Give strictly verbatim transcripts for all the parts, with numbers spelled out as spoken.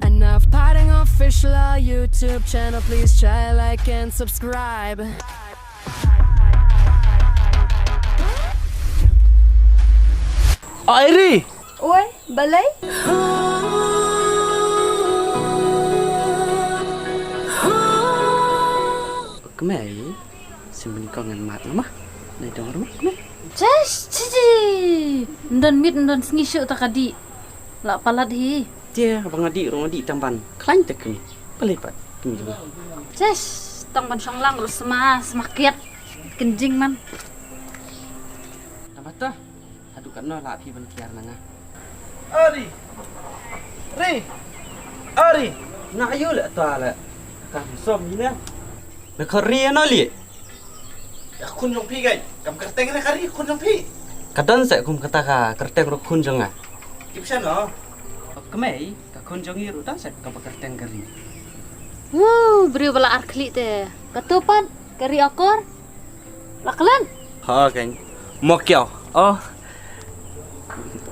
Enough potting official YouTube channel, please try like and subscribe. Airi. Oi, balei? Kmei, simon kong ngan mat ngama. Nai dong rumah kmei. Jes, cici. Ndon mit ndon sngi shu ta kadi. La palat hi. Tia, bang adi rong adi tang ban. Khlain te kmei. Balei pat kmei. Jes, tang ban shong lang ru sma, sma kiat. Kenjing man. Namata. Haduh katno la phi ban kiar na nga. Ari. Ri. Ari. Na ayu le ta le. Kam som ni ne. Me khari no li. Ka khun jong phi kai. Kam kerteng ne khari khun jong phi. Ka don se kum kata ka kerteng ru khun jong nga. Kip sha no. Kmei ka khun jong i ru don se ka ba kerteng kari. Wu, briew bala ar khli te. Ka tu pat kari akor. Laklan. Ha kan. Mokiau. Oh.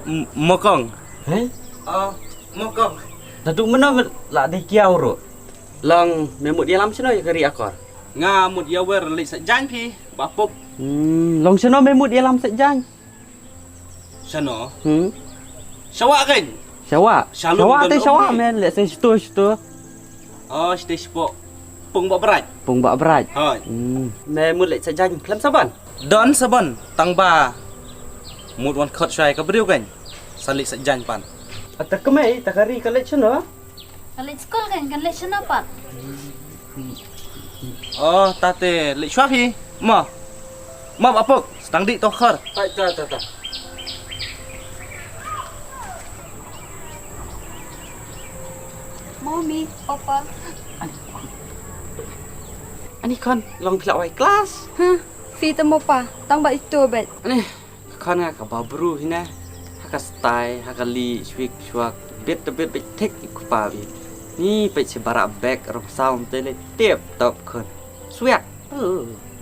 M- Mokong. Hei? Oh, Mokong. Tadu mena la di kiau ru. Long me mut ïalam sino ïa kari akor. Nga mut ïa wer leit sa jan phi ba pup. Hmm, long sino me mut ïalam sa jan. Sino? Hmm. Shawa kan. Shawa. Shawa te shawa men leit sa sto sto. Oh, site spo. Pung ba brat. Pung ba brat. Hoi. Hmm. Me mut leit sa jan klem saban. Don saban tang ba. Mut wan khot shai ka briew kan. Sa leit sa jan pan. Ata kmei ta kari ka leit sino. Ka leit skul kan kan leit sino pat. Oh, tate leit shwa phi. Ma. Ma ba pok, stang di to khar. Hai ta ta ta. Mommy, Papa. Ani khon long phi la wai klas. Huh? Phi te mo pa, tang ba ito bet. Ani khon nga ka ba bru hina. Ha ka stai, ha ka li, shwik, shwak, bet te bet bet tek i kupa bi. Ni peit si bara bek rong saum te le tip top khon. Swiak.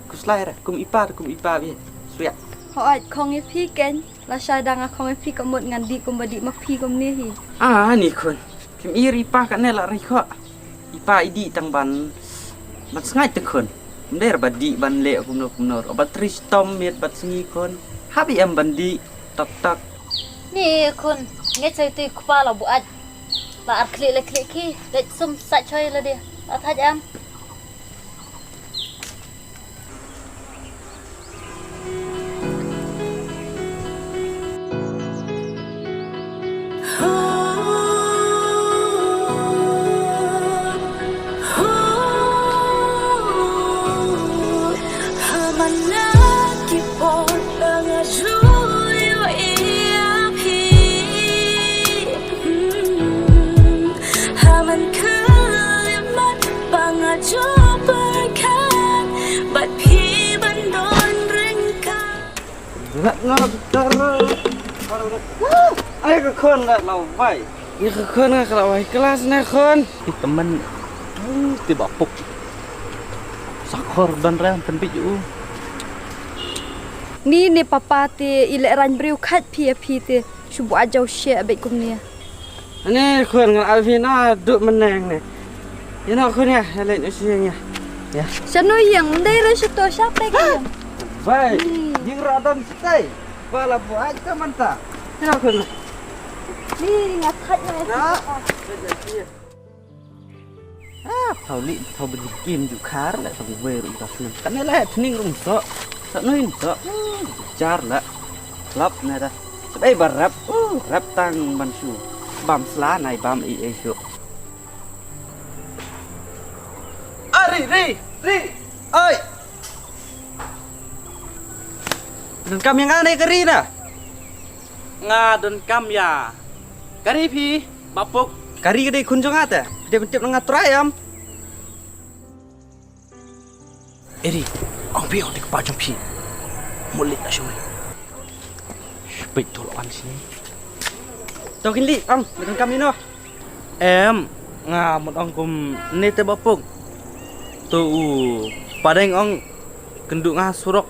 Kuslai ra kum ipa kum ipa bi. Swiak. Ho ai khong i phi ken. La shai dang a khong i phi ka mut ngan di kum ba di ma phi kum ni hi. Ah, ni khun. Kim i ri pa ka ne la ri kho. I pa i di tang ban ban sngai te khun. Nder ba di ban le kum no kum no. Ba tri stom miet bat sngi khun. Habi em ban di tak tak. Ni khun. Nge chai tu kupa la bu aj. La ar klik le klik ki. Dek sum sa choi la dia. La thaj am. Ha man khyllipmat ba nga ju pyrkhat bad phi ban don ryngkat. Rat nga bitar. Ai ka khon rat la wai. Ni ka khon nga ka la wai klas na khon. Ti temen. Ti ba puk. Sakhor don rem pynbit u. Ni ne papa te i leh rang briew khat phi a phi te. Shu buaid jaw sheh beit kumne. Ane khun ngan ai phi na duk meneng ne. Ïa no khun ïa, ïa leit u shu ïeng ïa. Ïa. Shano ïeng, ndei re shato sha pek ïeng. Bai, ïeng ra don stai. Ba la buaid ka manta. Ïa no khun. Ni nga thait na. Ah, thau li, thau beri kim ju khar la thau wer um ta snem. Kan la thning rum so. Sa noi so. Jar la. Lap ne da. Sebai barap. Uh, rap tang ban shu. Bam sla nai bam i e shu. Ah, ri, ri, ri. Oi. Donkam ïa nga ne kari na. Nga donkam ïa kari phi. Bapuk. Kari ka dei khun jong nga te. Dei ban tip na nga trai am. Eri, ong phi ong dei kpa jong phi. Mut leit na shui. Peit to lo an sini. To kin li ong, me donkam ïa no. Em, nga mut ong kum ne te bapuk. To u padeng ong kynduh nga surok.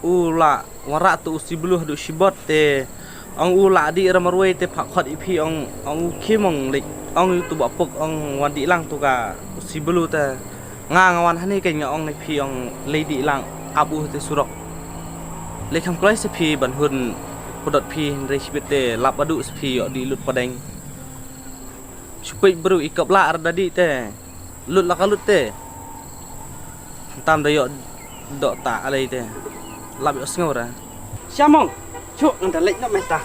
U la wanrah tu u sibluh du sibot te ong u la di ra marwei te phak khot i phi ong ong u khim ong lik Ong ïa utu Bah Puk ong wan dih lang tu ka u Sibulu te. Nga nga wan hangne kein nga ong ne phi ong leit dih lang ap u te surok. Leit kham kloi se phi ban hun pudot phi hynrei shibit te lap badu se phi ïoh dih lut padeng. Shu peit bru i kop la ar da dih te. Lut la ka lut te. Tam da ïoh doh ta alei te. Lap ïoh sngew ra. Shamong. Chuk ngan da leit noh mynta.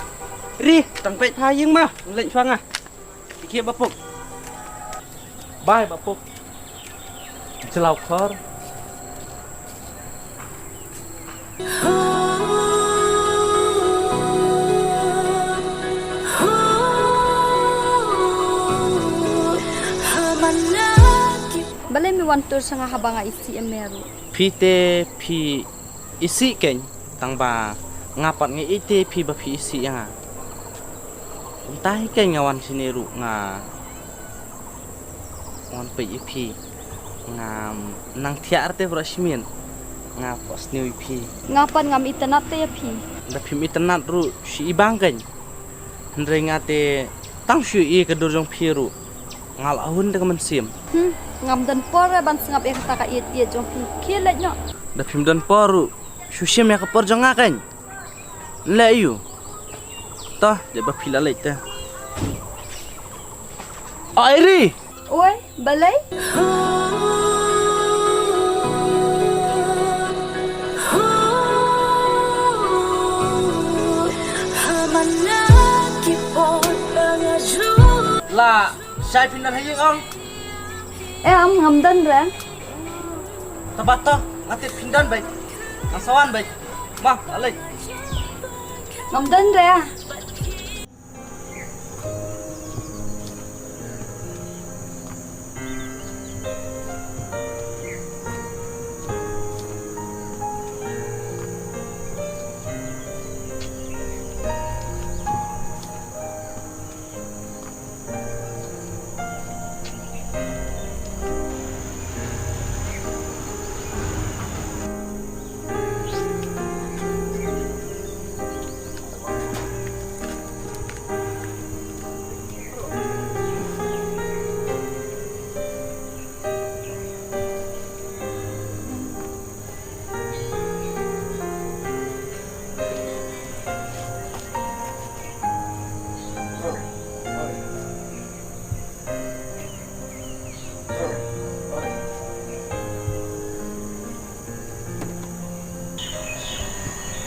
Ri, tang peit pha ïing ma. Leit shuwa nga. Ki khie Bah Puk. Bye Bah Puk. Jlaw khor. Balei me wan tur sha nga haba nga isih ïa me ruh? Phi te phi isih kein, tang ba nga pat nga ïeit te phi ba phi isih ïa nga. Kumta hi kein nga wan shane ruh nga wan peit ïa phi. Nga nang thiah te bro shimin. Nga pok sniew ïa phi. Nga pat ngam itynnad te ïa phi. Da phim itynnad ruh shu i bang kein. Hynrei nga te tang shu i ka dur jong phi ruh nga la hun da ka mynsiem. Hmm, ngam don por re ban sngap ïa kata ka ïeit ïeit jong phi. Khie leit noh. Da phim don por ruh shu shim ïa ka por jong nga kein. Leh ïu. Toh, dei ba phi la leit te. Oi Ri. Oi, balei? La shai phin don ha ïing ong? Eh, am ngam don re. Taba to, nga tip phin don beit. Nga sa wan beit. Ma, la leit. Ngam don re.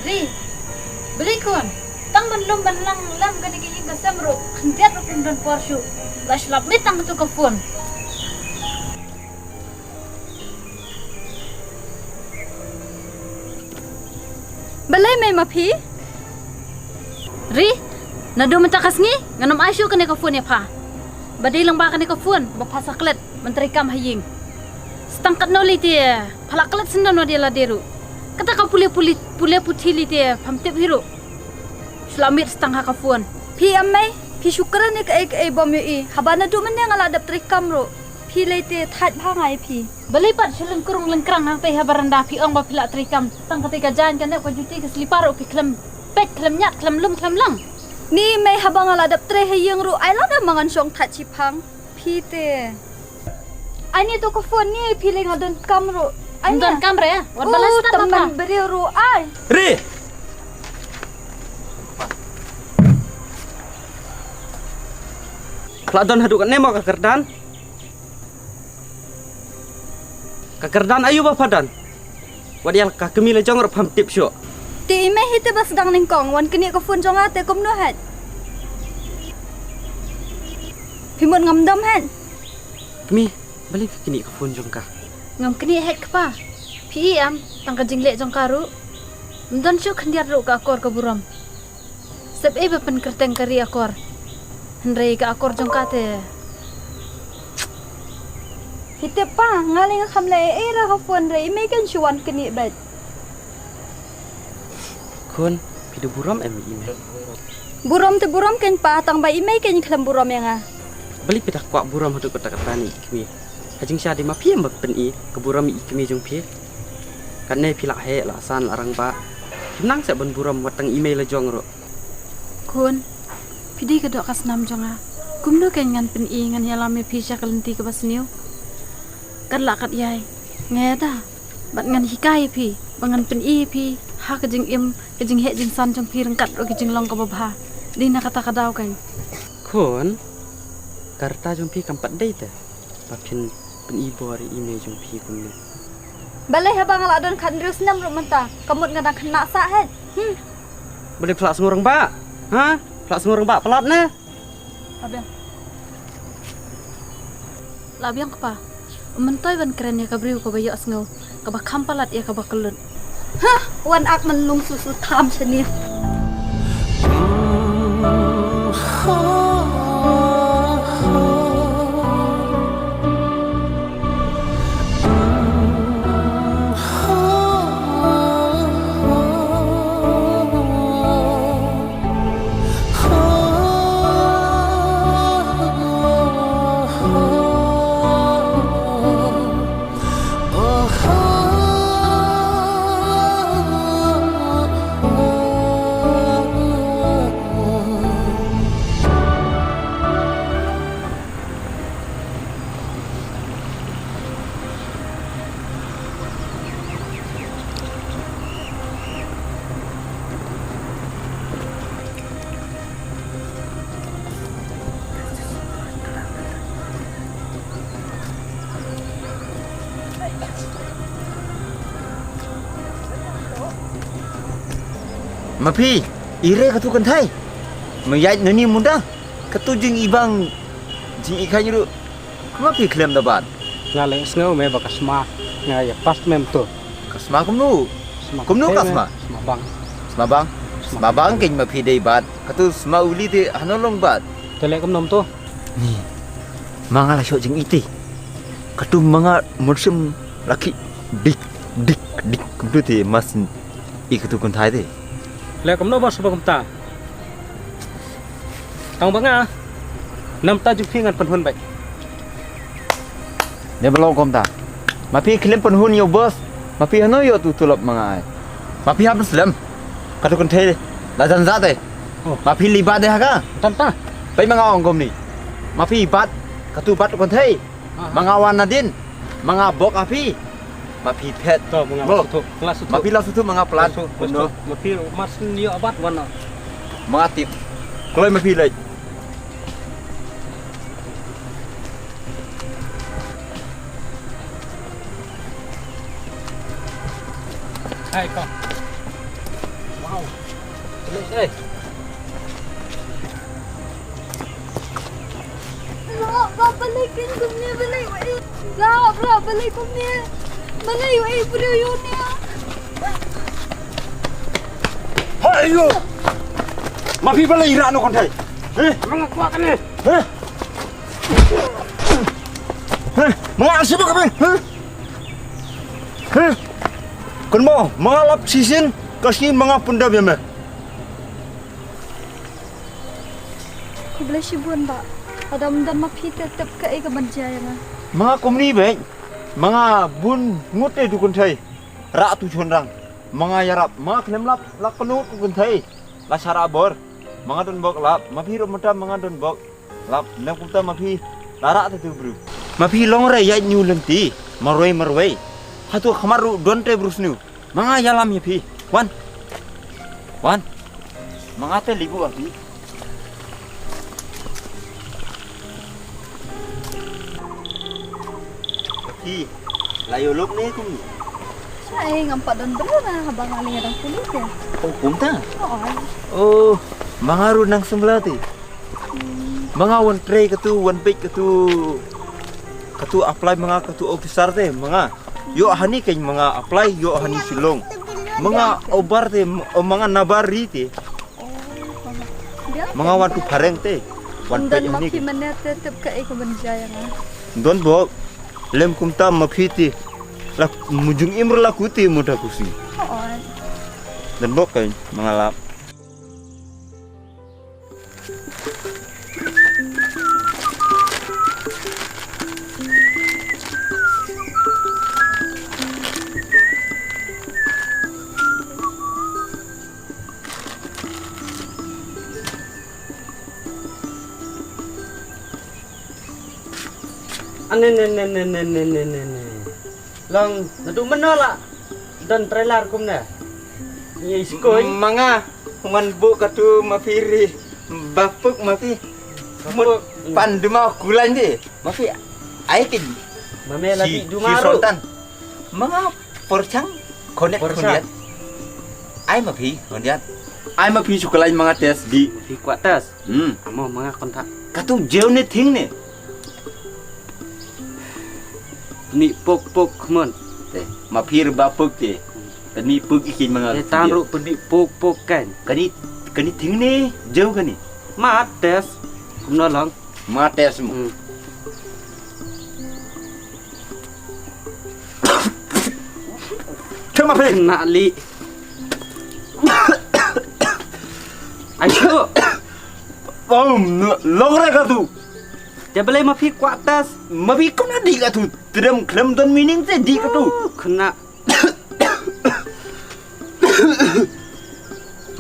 Ri, balei khun? Tang ban lum ban lang lem kane ka ïing ka sem ruh, khyndiat ruh phim don por shuh. La shlap miet tang tu ka phone. Balei mei ma phi? Ri, naduh mynta ka sngi ngan ym ai shuh kane ka phone ïa pha. Ba dei lang ba kane ka phone ba pha sa klet ban trei kam ha ïing. Sa tang katno lei te pha la klet syndon wat ïa lade ruh. Kata ka pule pule pule puthi lei te pham tip hi ruh. Shu la miet sa tang ha ka phone. Phi em mei, phi shu kren ïa kaei kaei bym ïohi. Haba naduh mynne nga la dep trei kam ruh. Phi lei te thait bha nga ïa phi. Balei pat shu lyngkrung lyngkrang hangtei ha baranda, phi ong ba phi la trei kam. Tang katei ka jaiñ ka nep ka juti ka slipar ruh phi khlem peit khlem ñiad khlem lum khlem lang. Ni mei, haba nga la dep trei ha ïing ruh ai lada ma ngan shong thait shiphang. Phi te. Ai ni to ka phone ni, phi lei nga don kam ruh. Ai ni. Don kam re? Wat balas. Uh, ta teman beriu ruh ai. Ri. Phi la don haduh katne mo ka kyrdan? Ka kyrdan aïu ba pha don? Wat ïa la ka kmie la jong ruh pham tip shuh. Te i mei hi te ba sdang nyngkong, wan knieh ka phone jong nga te kumno het? Phi mut ngam dom het? Kmie, balei phi knieh ka phone jong ka? Ngam knieh het kpa. Phi i em, tang ka jingleh jong ka ruh. Ym don shuh khyndiat ruh ka akor ka burom. Sep ei ba pynkyrteng ka ri akor. Hynrei ka akor jong ka te. Hi te pa, nga lei nga kham leh ei ei ra ha phone re, i mei kan shu wan knieh beit. Khun, phi da burom em i mei? Burom te burom kan pa, tang ba i mei kan khlem burom ïa nga. Balei phi da kwah burom haduh katta katta ne i kmie? Ha jingshisha dei ma phi em ba pyni ka burom i kmie jong phi. Katne phi la heh la san la rangbah. Phim nang seh ban burom wat tang i mei la jong ruh. Khun, phi dei ka doh ka snam jong nga. Kumno kein ngan pyni, ngan ïalam ïa phi sha ka lynti kaba sniew? Kat lah kat ïai, nga ïada. Bad ngan hikai ïa phi ba ngan pyni ïa phi ha ka jingim, ka jingheh jingsan jong phi ryngkat ruh ka jinglong kaba bha. Dei na kata ka daw kein. Khun, ka rta jong phi kam pat dei te ba phin pyni bor ïa i mei jong phi kumne. Balei haba nga la don khathynriew snem ruh mynta ka mut nga dang khynnah sah heh. Hmm. Balei phi la sngew rangbah? Ha? Phi la sngew rangbah palat ne? La biang. La biang kpa. Ym myntoi ban kren ïa ka briew kaba ïohsngew, kaba kham palat ïa kaba kyllut. Hah, wan ak man lung su su tham shane. Ma phi, i re katu kynthei. Ma ïaid nani mynta. Katu jingibang, jingikha nyi ruh. Kumno phi khlem da bat? Nga leh sngew me ba ka sma. Nga ïa pass mem tu. Ka sma kumno? Sma kumno ka sma? Sma bang. Sma bang. Sma bang kein ma phi dei bat. Katu sma uli te hano long bat. Te leh kumno tu? Ni. Ma nga la shoh jingiti. Katu ma nga munsum laki dik dik dik kumtu te mas i katu kynthai te. Leh kumno ba shu ba kumta. Tang ba nga namta jong phi ngan pynhun bad. Ne ba long kumta. Ma phi khlem pynhun ïa u boss. Ma phi hano ïoh tu tulop ma nga ai. Ma phi hap slem. Katu kynthei la jan za te. Oh. Ma phi liba de ha ka. Tanta. Pai ma nga ong kumne. Ma phi bat katu bat kynthei. Ma nga wan nadien. Ma nga bok ha phi. Ma phi phet. To, ma nga la suthuh. Ma phi la suthuh ma nga plan. Kumno? Ma phi mar syn ïoh bat wan na. Ma nga tip. Kloi ma phi leit. Hai, kong. Wow. Leit, eh. Bla, bla, balei kein kumne, balei wei. Bla, bla, balei kumne. Balei wei briew ïa une. Hai yo. Ma phi balei ira no kon thai. Eh, ma nga kwah kane. Eh. Eh, ma nga siapa kami? Eh. Eh. Kon mo, ma nga lap sisin, kasi ma nga punda biame. Khublei shibun bah. Lada ym don ma phi te tip kaei kaban jia ïa nga. Ma nga kumne beit. Ma nga bun ngut te du kynthei. Rah tu shynrang. Ma nga ïarap. Ma nga khlem lap la kynnoh tu kynthei. La sharabor. Ma nga don bok lap. Ma phi ruh mynta ma nga don bok lap. Lem kumta ma phi la rah te tu briew. Ma phi long re ïaid ñiuw lynti. Marwei marwei. Hato khmat ruh don te briew sniew. Ma nga ïalam ïa phi. Wan. Wan. Ma nga te libu ha phi. Phi la ïoh lok ne kumne? Ai, ngam pat don briew na haba nga lynga dang pule te. Oh, kumta? Oh, ma nga ruh nang sembla te. Ma nga wan trei katu, wan peit katu, katu apply ma nga katu officer te, ma nga. Ïoh hani kein ma nga apply, ïoh hani Shillong. Ma nga obar te, ma nga nabar ri te. Ma nga wan tu phareng te. Wan peit hani. Don bok lem kumta ma phi te. La mujung imr la ku te muda kusi. Don bok kein ma nga lap. Ane ne ne ne ne ne ne ne ne. Long naduh mynno la don trailer kumne? Ngi skoi. Ma nga wan buh katu ma phi ri. Ba puk ma phi. Mut pan duma kulan di. Ma phi ai kin. Ma me la di duma ru. Sultan. Ma nga por chang konek konek. Ai ma phi konek. Ai ma phi sukalai ma nga test di. Phi kwah test. Hmm. Amo ma nga kontak. Katu jeu ne thing ne. Ni pok pok mon. Te ma phi ba pok te. Kani pok ikin ma nga. Te tan ru pedi pok pok kan. Kani kani thing ne jeu kani. Ma test. Kumno long. Ma test mo. Hmm. Kena phi? Kena li. Ayo. Bom, long re katu. Te balei ma phi kwah test? Ma phi kena di katu. Tedem klem don meaning te di katu. Oh, kena.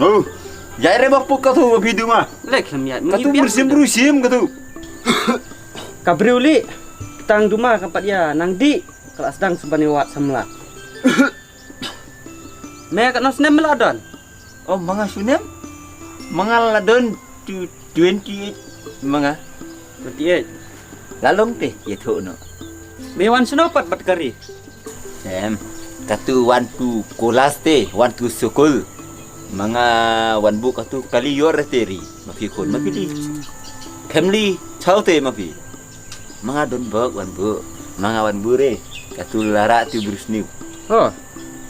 Oh. Jai re ba puk katu ma phi duma. Lek lem ya. Katu bersim berusim katu. Ka briew li. Tang duma ka pat ya nang di. Ka la sdang shu ban ïa wad samla. Me katno snem me la don? Oh, ma nga shu snem? Ma nga la don tu twenty eight ma nga. Twenty eight. La long te ïathuh noh. Me wan shano pat bad ka ri? Em, katu wan tu kolas te, wan tu skul. Ma nga wan buh katu kali ïor te ri. Ma phi khun ma phi di. Family, chau te ma phi. Ma nga don bok wan buh. Ma nga wan buh re. Katu la rah tu bru sniew. Oh.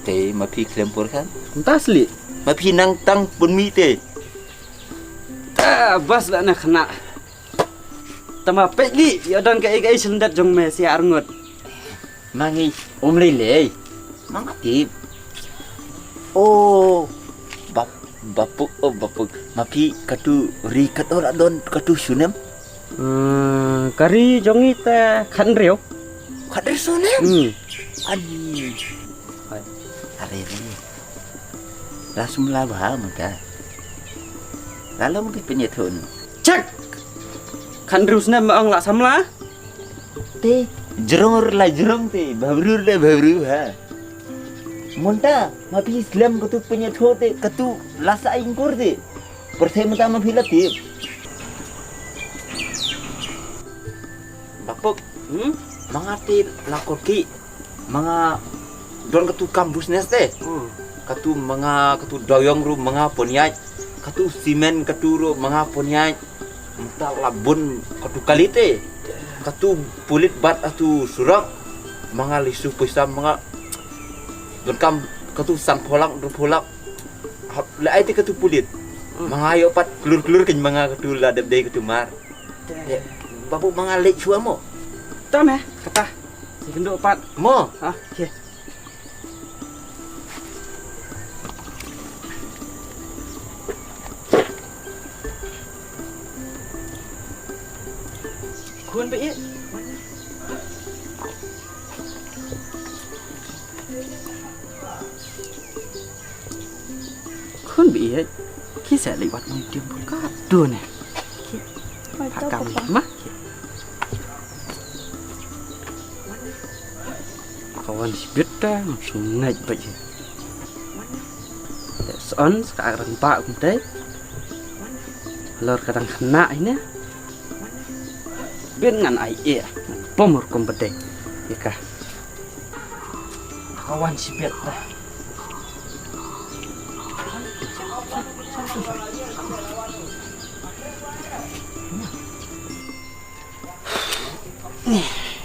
Te ma phi khlem por kan? Mynta sli. Ma phi nang tang pun mi te. Ta bas la na khana. Tama pek li, ïa don kaei kaei shlyndet jong me sia arngut. Ma ngi um lei lei. Ma nga tip. Oh. Bap Bapuk, oh, bapuk. Ma phi katu ri kat ora don katu shu snem? Hmm, ka ri jong ngi te khathynriew. Khathynriew snem? Hmm. Ani. Hai. Are ri. La samla bha mynta. La long te pynïathuh noh. Check. Khathynriew snem ma ong la samla. Te jrong la jrong te, bhabru la bhabru ha. Mynta ma phi slem katu pynïathuh te, katu la sa ingkur te. Pyrthei mynta ma phi la tip. Bapuk, hmm? Ma nga te la kor ki, ma nga don katu kam business te. Hmm. Katu ma nga katu doyong ruh ma nga pynïaid, katu simen katu ruh ma nga pynïaid. Mynta la bun katu kali te. Katu pulit bad atu surok. Ma nga lei shu pisa ma nga. Donkam katu san pholak, dua pholak. Hap le ai te katu pulit. Hmm. Ma nga ïoh pat klur klur kin ma nga katu la dep dei katu mar. Te. Babu ma nga leit shuwa mo. Tam eh, kata. Si kynduh pat. Mo. Ha, okay. Khun ba ïeit. Khun ba ïeit. Ki sa leit wad nong tim ka tu ne. Ki. Pai. Ha to kam papa. Ma. Ka wan shibit ta ngam sngewbha ba ïa. Te son sa ka rang ba kumte. Lor ka dang khna ine. Bin ngan ai e. Pom rukom bedeng. Ika. Ka wan shibit ta.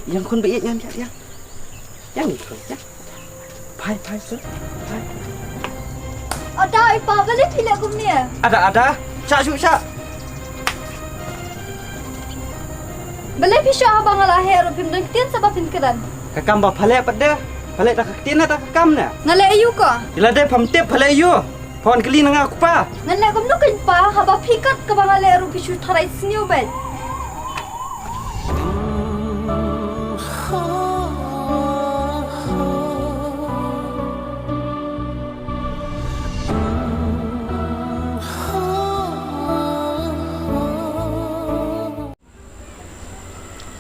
Ïa khun ba ïeit ngan ïa ïa. Ïa khun ïa. Phai phai sir. Phai. Ada i pa balei phi leh kumne? Ada ada. Sha shu sha. Balei phi sha haba nga la heh ruh phim don ktien sa ba phin kren. Ka kam ba pha leh pat de. Pha leh da ka ktien ne da ka kam ne? Nga leh aïu ko? Ila de pham tip pha leh aïu. Pha wan kylli na nga u kpa. Ngan leh kumno kein pa haba phi kat kaba nga leh ruh phi shu tharai sniew beit.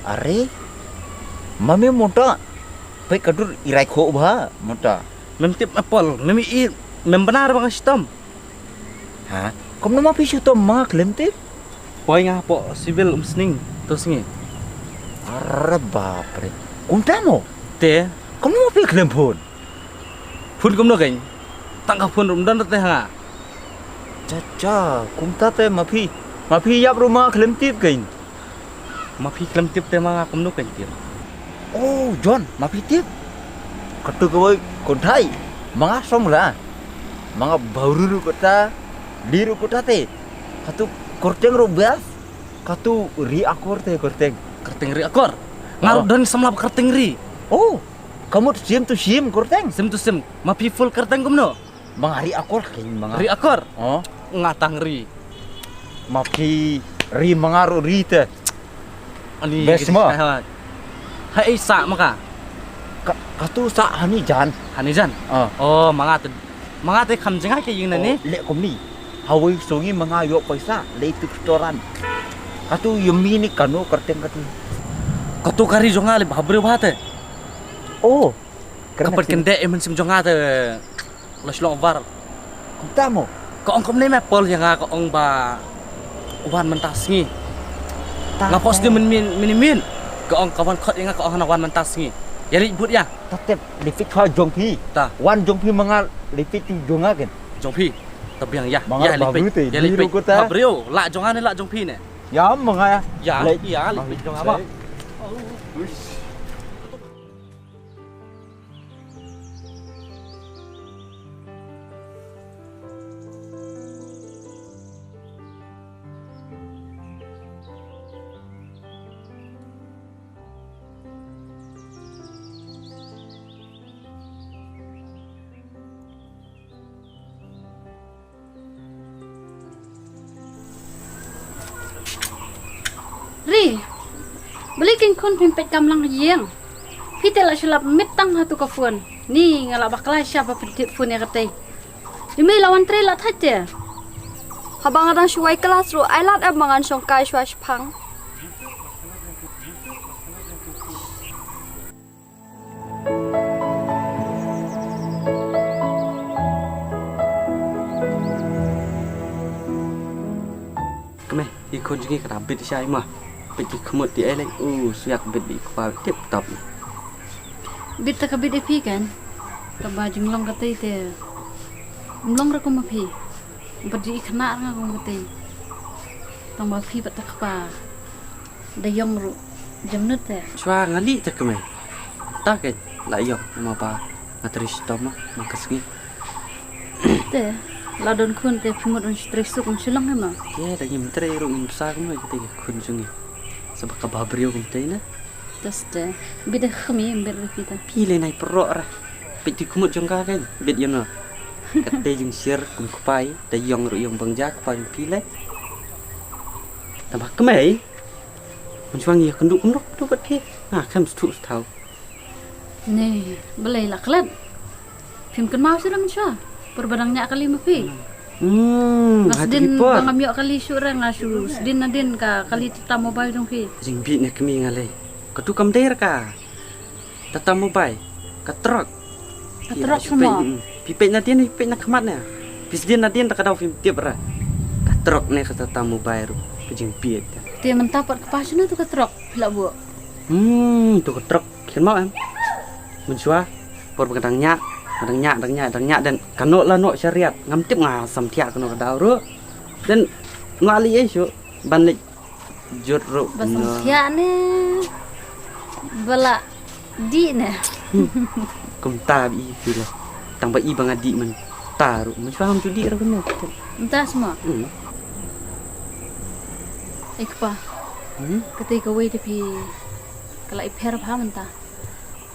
Are, Mami mynta. Peit ka dur i rai khoh bha mynta. Mem tip apple, mem i, mem bna ba nga shitom. Ha? Kumno ma phi shitom ma nga khlem tip? Poi nga hapoh civil Umsning to sngi. Are bapre. Kumta mo? Te. Kumno ma phi khlem phone? Phone kumno kein? Tang ka phone ruh ym don te ha nga. Cha cha, kumta te ma phi. Ma phi ïap ruh ma nga khlem tip kein. Ma phi khlem tip te ma nga kumno kein tip. Oh John, ma phi tip. Katu kawei kynthei. Ma nga song la. Ma nga bawru ruh kata. Li ruh kata te. Katu kyrteng ruh bias. Katu Ri Akor te kyrteng. Kyrteng Ri Akor. Nga ruh don samla ba kyrteng Ri. Oh. Ka mut sim tu sim kyrteng. Sim tu sim. Ma phi full kyrteng kumno? Ma nga Ri Akor kein ma nga. Ri Akor. Oh. Nga tang Ri. Ma phi Ri ma nga ruh Ri te. Ani best mo. Hai sa ma ka. Katu sa hani jan. Hani jan. Oh ma nga te, ma nga te kham jngai ka ïing na ni. Leh kumni. Hawei sngi ma nga ïoh paisa leh tu restaurant. Katu ïa mi ni kano kyrteng katu. Katu ka ri jong nga leh bha briew bha te. Oh. Ka pyrkhat kynde em mynsiem jong nga te. La shlok war. Kumta mo. Ka ong kumne me Paul ïa nga ka ong ba wan mynta sngi. Nga pos di min min min min. Ka ong ka wan khot ïa nga ka ong na wan mynta sngi. Ïa leit bud ïa. Ta tep lipit chwa jong phi. Ta. Wan jong phi ma nga lipit jong nga ken. Jong phi. Ta biang ïa. Ïa lipit. Ïa lipit. Ba briew la jong nga ne la jong phi ne. Ïa ma nga ïa. Ïa lipit jong nga ba. Ri, balei kein khun phim peit kam lang ha ïing? Phi te la shu lap mit tang ha tu ka phone. Ni nga la bakla sha ba phi tip phone ïa katei. I mei la wan trei la thait te. Haba nga dang shu wai klas ruh ai lad em ba ngan shong kai shuwa shipang. Kmie, i khun jong ngi ka da bit shai ma. Bit ki khmut ti elek u swiak bit i kpa tip top. Bit ta ka bit i phi kan. Kaba jinglong katei te. Mlong ra kum ma phi. Bad i khynnah nga kum katei. Tang ba phi bad ta kpa. Da ïong ruh. Jemnut te. Shuwa nga lih te kmie. Ta ke la ïong ma ba nga trei shitom ma ka sngi. Te la don khun te phi mut un trei suk un shilong ma. Te da ngim trei ruh ngim sa kmie te khun jong ngi. Sa ba ka ba briew kum te na. Te ste bit da khmie bit da phi ta. Phi le nai pro ra. Bit ti khmut jong ka ke bit ïa no. Ka te jong sir kum kpai da ïong ruh ïong bang ja kpai phi le. Ta ba kmie. Mynshuwa ngi ïa kynduh kumno kumno bad phi. Nga khlem sngewthuh sngewthaw. Ne, balei la klet? Phim kynmaw shuh da mynshuwa. Por ba dang ñiah kali ma phi. Hmm, nga sdien ba ngam ïoh kali shuh re nga shu sdien nadien ka kali Tata Mobile jong phi. Jingbit ne kmie nga lei. Katu kam dei re ka. Tata Mobile, ka trok. Ka trok. Phi peit nadien, phi peit na khmat ne. Phi sdien nadien da ka daw phim tip ra. Ka trok ne ka Tata Mobile ruh ka jingpeit. Te mynta pat kpa shano tu ka trok phi la buh? Hmm, tu ka trok kynmaw em. Mynshuwa por ba nga dang ñiah, nga dang ñiah, dang ñiah, dang ñiah den ka noh la noh shariat. Ngam tip nga samthiah kano ka daw ruh. Den nga lei ei shuh ban leit Jot ruh. Ba samthiah ne ba la dih ne. Kumta ba i phi la. Tang ba i ba nga dih mynta ruh. Mynta ngam ju dih ruh ne. Mynta sma. Hmm. Ei kpa. Hmm? Katei kawei te phi ka la i pher bha mynta.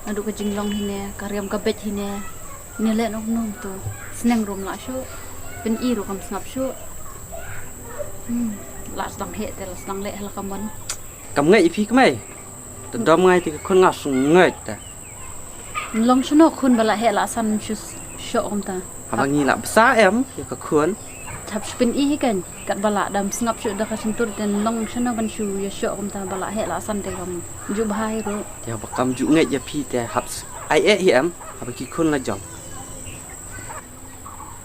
Naduh ka jinglong hine, ka riam ka beit hine. Hine leh noh kumno to. Sneng ruh ym lah shuh. Pyni ruh kam sngap shuh. Hmm. Lah sdang heh te lah sdang leh ha la ka mon. Kam ngeit ïa phi kmie. Te dom ngai te ka khun nga sngewngeit te. Long shano khun ba lah heh lah san shu shoh kumta. Haba ngi lah bsa em ïa ka khun. Hap shu pyni hi kan, katba lah dam sngap shuh da ka shyntur te, long shano ban shu ïa shoh kumta, ba lah heh lah san te kam ju bha hi ruh. Te ba kam ju ngeit ïa phi te hap s-, ai eh hi em, haba ki khun la jong.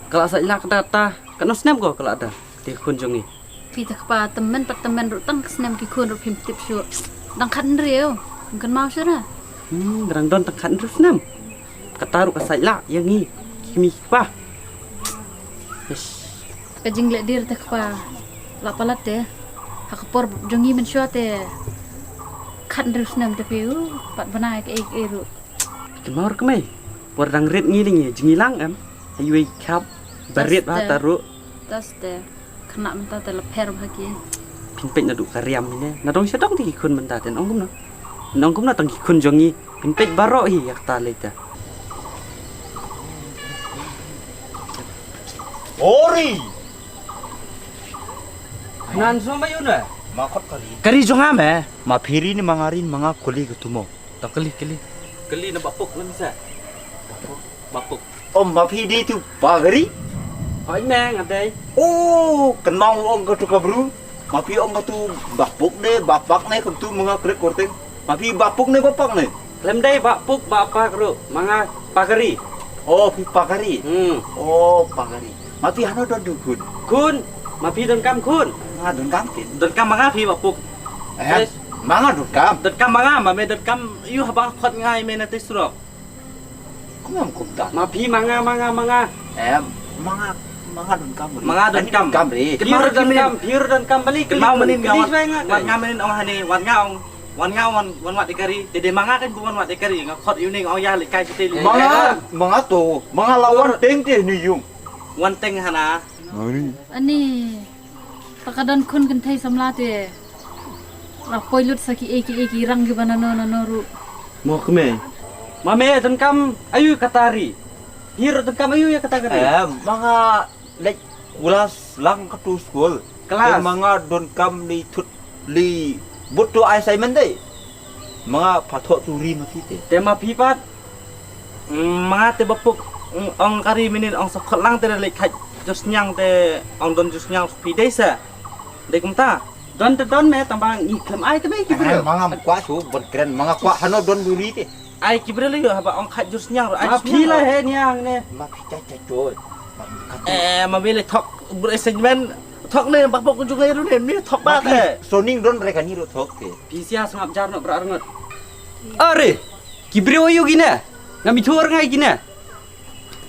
Ka la sa ïa ka data, ka nong snem ko ka la da, te khun jong ngi. Phi te kpa, tymmen pat tymmen ruh tang ka snem ki khun ruh phim tip shuh. Dang khathynriew, ym kynmaw shuh ra. Hmm, dang don tang khathynriew snem. Kata ruh ka sa ïa la ïa ngi ki kmie ki kpa. Ish. Ka jingleh dir te kpa, la palat te. Ha ka por jong ngi mynshuwa te khathynriew snem te phi, uh, pat bana kaei kaei ruh. Ki mawr kmie. Por dang rit ngi lyngi jingïalang em. Ha iwei khap ba rit ba ta ruh. Tas te. Khynnah mynta te la pher bha ki. Phin peit naduh ka riam mine. Na dong sha dong te ki khun mynta te, na ong kumno. Na ong kumno tang ki khun jong ngi. Phin peit baroh hi ïa kata lei te. Ori. Nan sum ba yun da. Ma khot kari. Kari jong nga me. Ma phi ri ne ma nga ri ne ma nga kuli ka tumo. To kylli, kylli. Kylli na Bah Puk na misa. Bah Puk. Bah Puk. Om, ma phi dei tu Bah Kari? Hooid me, nga dei. Oh, kynmaw ong katu ka bru. Ma phi ong katu Bah Puk ne, Bah Pak ne, katu ma nga klet korteng. Ma phi Bah Puk ne Bah Pak ne? Khlem dei Bah Puk, Bah Pak ruh. Ma nga Pak Kari. Oh, phi Pak Kari. Hmm. Oh, Pak Kari. Ma phi hano don tu khun? Khun. Ma phi donkam khun? Nga donkam khun. Donkam ma nga phi Bah Puk. Eh, ma nga donkam. Donkam ma nga, ma me donkam ïa haba khot nga ïa me na te surok. Kumno kumta? Ma phi ma nga, ma nga, ma nga. Eh, ma nga, ma nga donkam ri. Ma nga donkam. Donkam ri. Phi ruh donkam, phi ruh donkam bali. Kynmaw mynnin nga wan, wan nga mynnin ong hane, wan nga ong, wan nga wan, wan wad ïa ka ri. Te dei ma nga kan bu wan wad ïa ka ri. Nga khot ïa une nga ong ïa leit kai shatei leit. Ma nga, ma nga to, ma nga la wan teng te ni yung. Wan teng hana. Ani. Ta ka don khun kynthei samla te. La poi lut sa kiei kiei ki rang kiba nano nano ruh. Mo kmie. Ma me donkam aïu kata ri? Phi ruh donkam aïu ïa kata ka ri? Eh, ma nga leit klas lang katu skul. Klas. Te ma nga donkam li thut li but tu ai sai men dei. Ma nga pha thoh tu ri ma phi te. Te ma phi pat. Mm, ma nga te Bah Puk, mm, ong ka ri mynnin ong sa khot lang te da leit khat jur sniang te ong don jur sniang phi dei sa. Dei kumta. Don te don me tang ba ngi khlem ai te ba ki briew. Ma nga kwah shu ban kren ma nga kwah hano don duri te. Ai ki briew lei haba ong khat jur sniang ro ai. Ma phi la he niang ne. Ma phi cha cha choi. Eh, ma me le thok bro segmen thok ne Bah Puk ju ngai ru ne me thok ba te. Soning don re ka ni ro thok te. Phi sia sngap jar no bra rngot. Are. Ki briew aïu kine? Ngam ithuh ngai kine.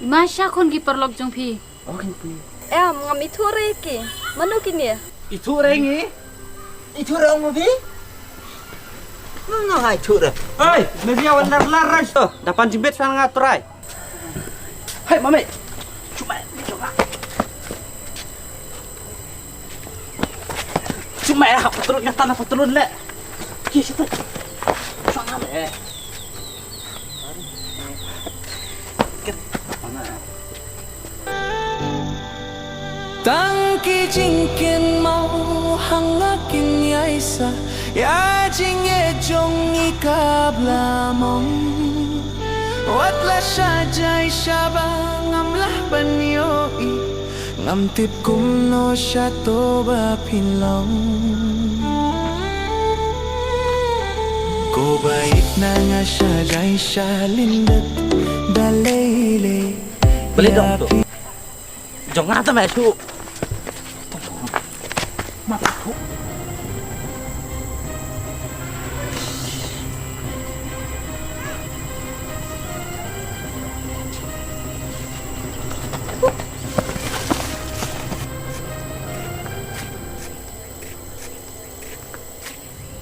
Ma sha khun ki paralok jong phi. Oh, kan phi. Em, ngam ithuh re ki. Mano kine? Ithuh re ngi. Ithuh re ong ma phi? Mano hai ithuh re. Oi, me bia wan lar lar ran. Oh, da pan jingbit san nga trai. Hai mame. Cuma ni cuma. Cuma ya, apa turun nyata apa turun le. Ki situ. Sana le. Tang ki jingkynmaw hanga kin ïaisa ïa jingeh jong ngi kaba la mong. Wat la sha jai sha ba ngam lah ban ïohi. Ngam tip kumno shato ba phin long. Ko ba it na nga sha jai sha lyndet da lei lei. Beli dong tu. Jong nga ta me shu. Ma ta tu.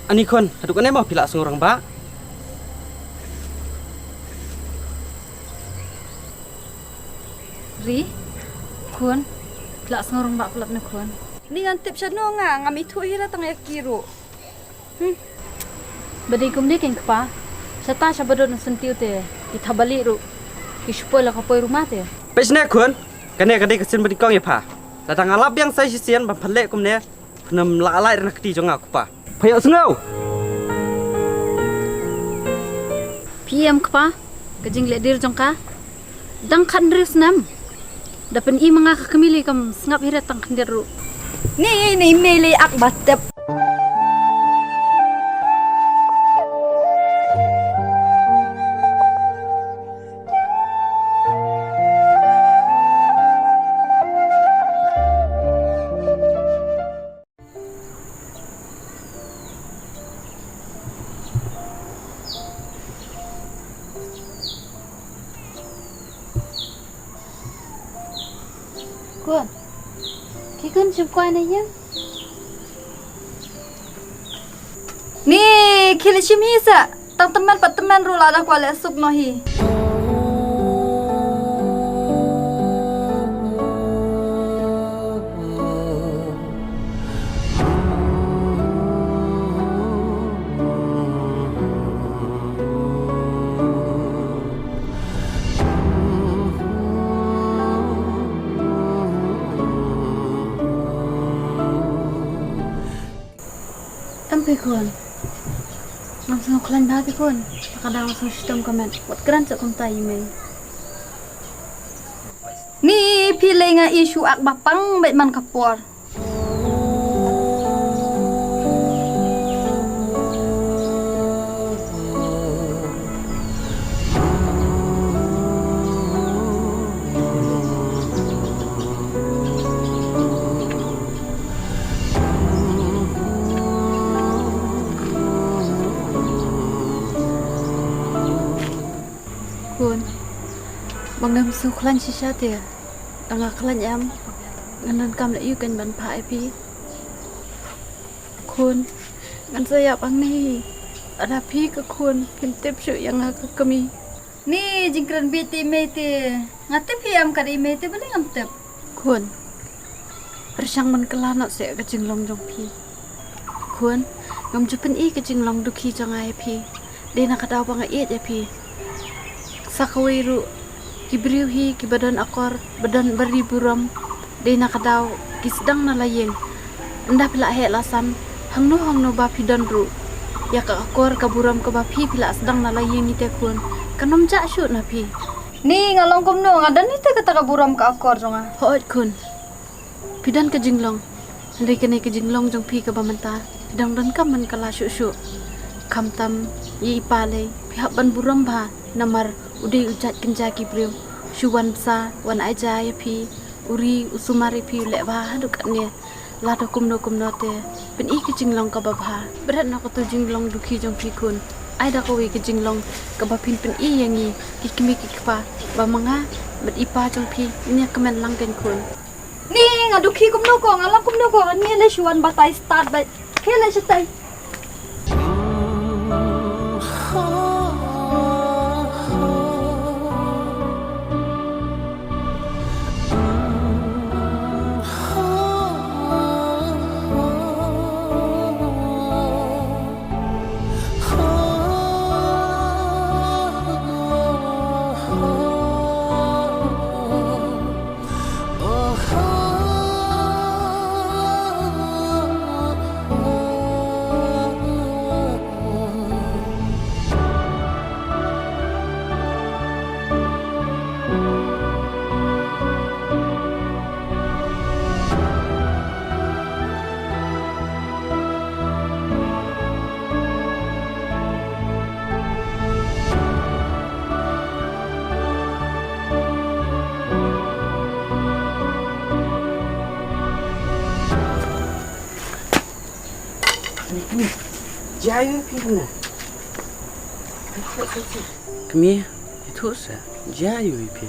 Ani khun, haduh kane mo phi la sngew rangbah? Ri, khun, phi la sngew rangbah palat ne khun? Ni ngan tip shano nga, ngam ithuh hi la tang ïa ki ruh. Hmm. Ba dei kumne keiñ kpa. Shata sha badut na syntiew te ki thapbalieh ruh ki shu poi la ka poi ruma te. Peit shane khun. Kane ka dei ka sien ba nyngkong ïa pha. Lada nga lap biang sa shisien ban pynleh kumne, phin ym lah lait na kti jong nga kpa. Pha ïohsngew. Phi em kpa, ka jingleh dier jong ka dang khathynriew snem. Da pyni ma nga ka kmie lei kam sngap hi re tang khyndiat ruh. Ni ni mei lei ak ba tep. Khun. Ki khun shim kwai na ïing. Ni khie leit shim hi sa. Tang tymmen pat tymmen ruh lada kwah leh suk noh hi. Em phi khun. Ngam sngew khlaiñ bha phi khun. Ta ka dang sngew shitom ka met. Wat kren sa kumta ïa mei. Ni phi lei nga i shu ak ba pang beit man ka por. Khun, ba ngam sngew khlaiñ shisha te. Tang nga khlaiñ em, ngan donkam leh ïa u keiñ ban phah ïa phi. Khun, ngan sa ïap hangne hi. Lada phi ka khun, phim tip shuh ïa nga ka kmie. Ni jingkren bieit te mei te. Nga tip hi em ka dei mei te balei ngam tip. Khun, pyrshang ban kylla noh seh ka jinglong jong phi. Khun, ngam ju pyni ka jinglong dukhi jong nga ïa phi. Dei na ka daw ba nga ïeit ïa phi. Sa kawei ruh ki briew hi kiba don akor, ba don bari burom. Dei na ka daw ki sdang na la ïing. Ynda phi la heh la san, hangno hangno ba phi don ruh, ïa ka akor ka burom kaba phi phi la sdang na la ïing ite khun, kan ym jah shuh na phi. Ni nga long kumno, nga don ite kata ka burom ka akor jong nga. Hooid khun. Phi don ka jinglong. Hynrei kane ka jinglong jong phi kaba mynta phi dang donkam ban kylla shuh shuh. Khamtam ïa i pa lei phi hap ban burom bha namar u dei u jait kynja ki briew. Shu wan bsa wan ai ja ïa phi, u ri u sumar ïa phi u leh bha haduh katne. Lada kumno kumno te pyni ka jinglong kaba bha. Bret na kato jinglong dukhi jong phi khun. Ai da kawei ka jinglong kaba phin pyni ïa ngi ki kmie ki kpa ba ma nga bad i pa jong phi ngin ïa kmen lang keiñ khun. Ni nga dukhi kumno ko, nga long kumno ko, ni le shu wan batai start bad. Khie leit shatai. Jia ïa phi na. Kmie, ïathuh sa. Jia ïa phi.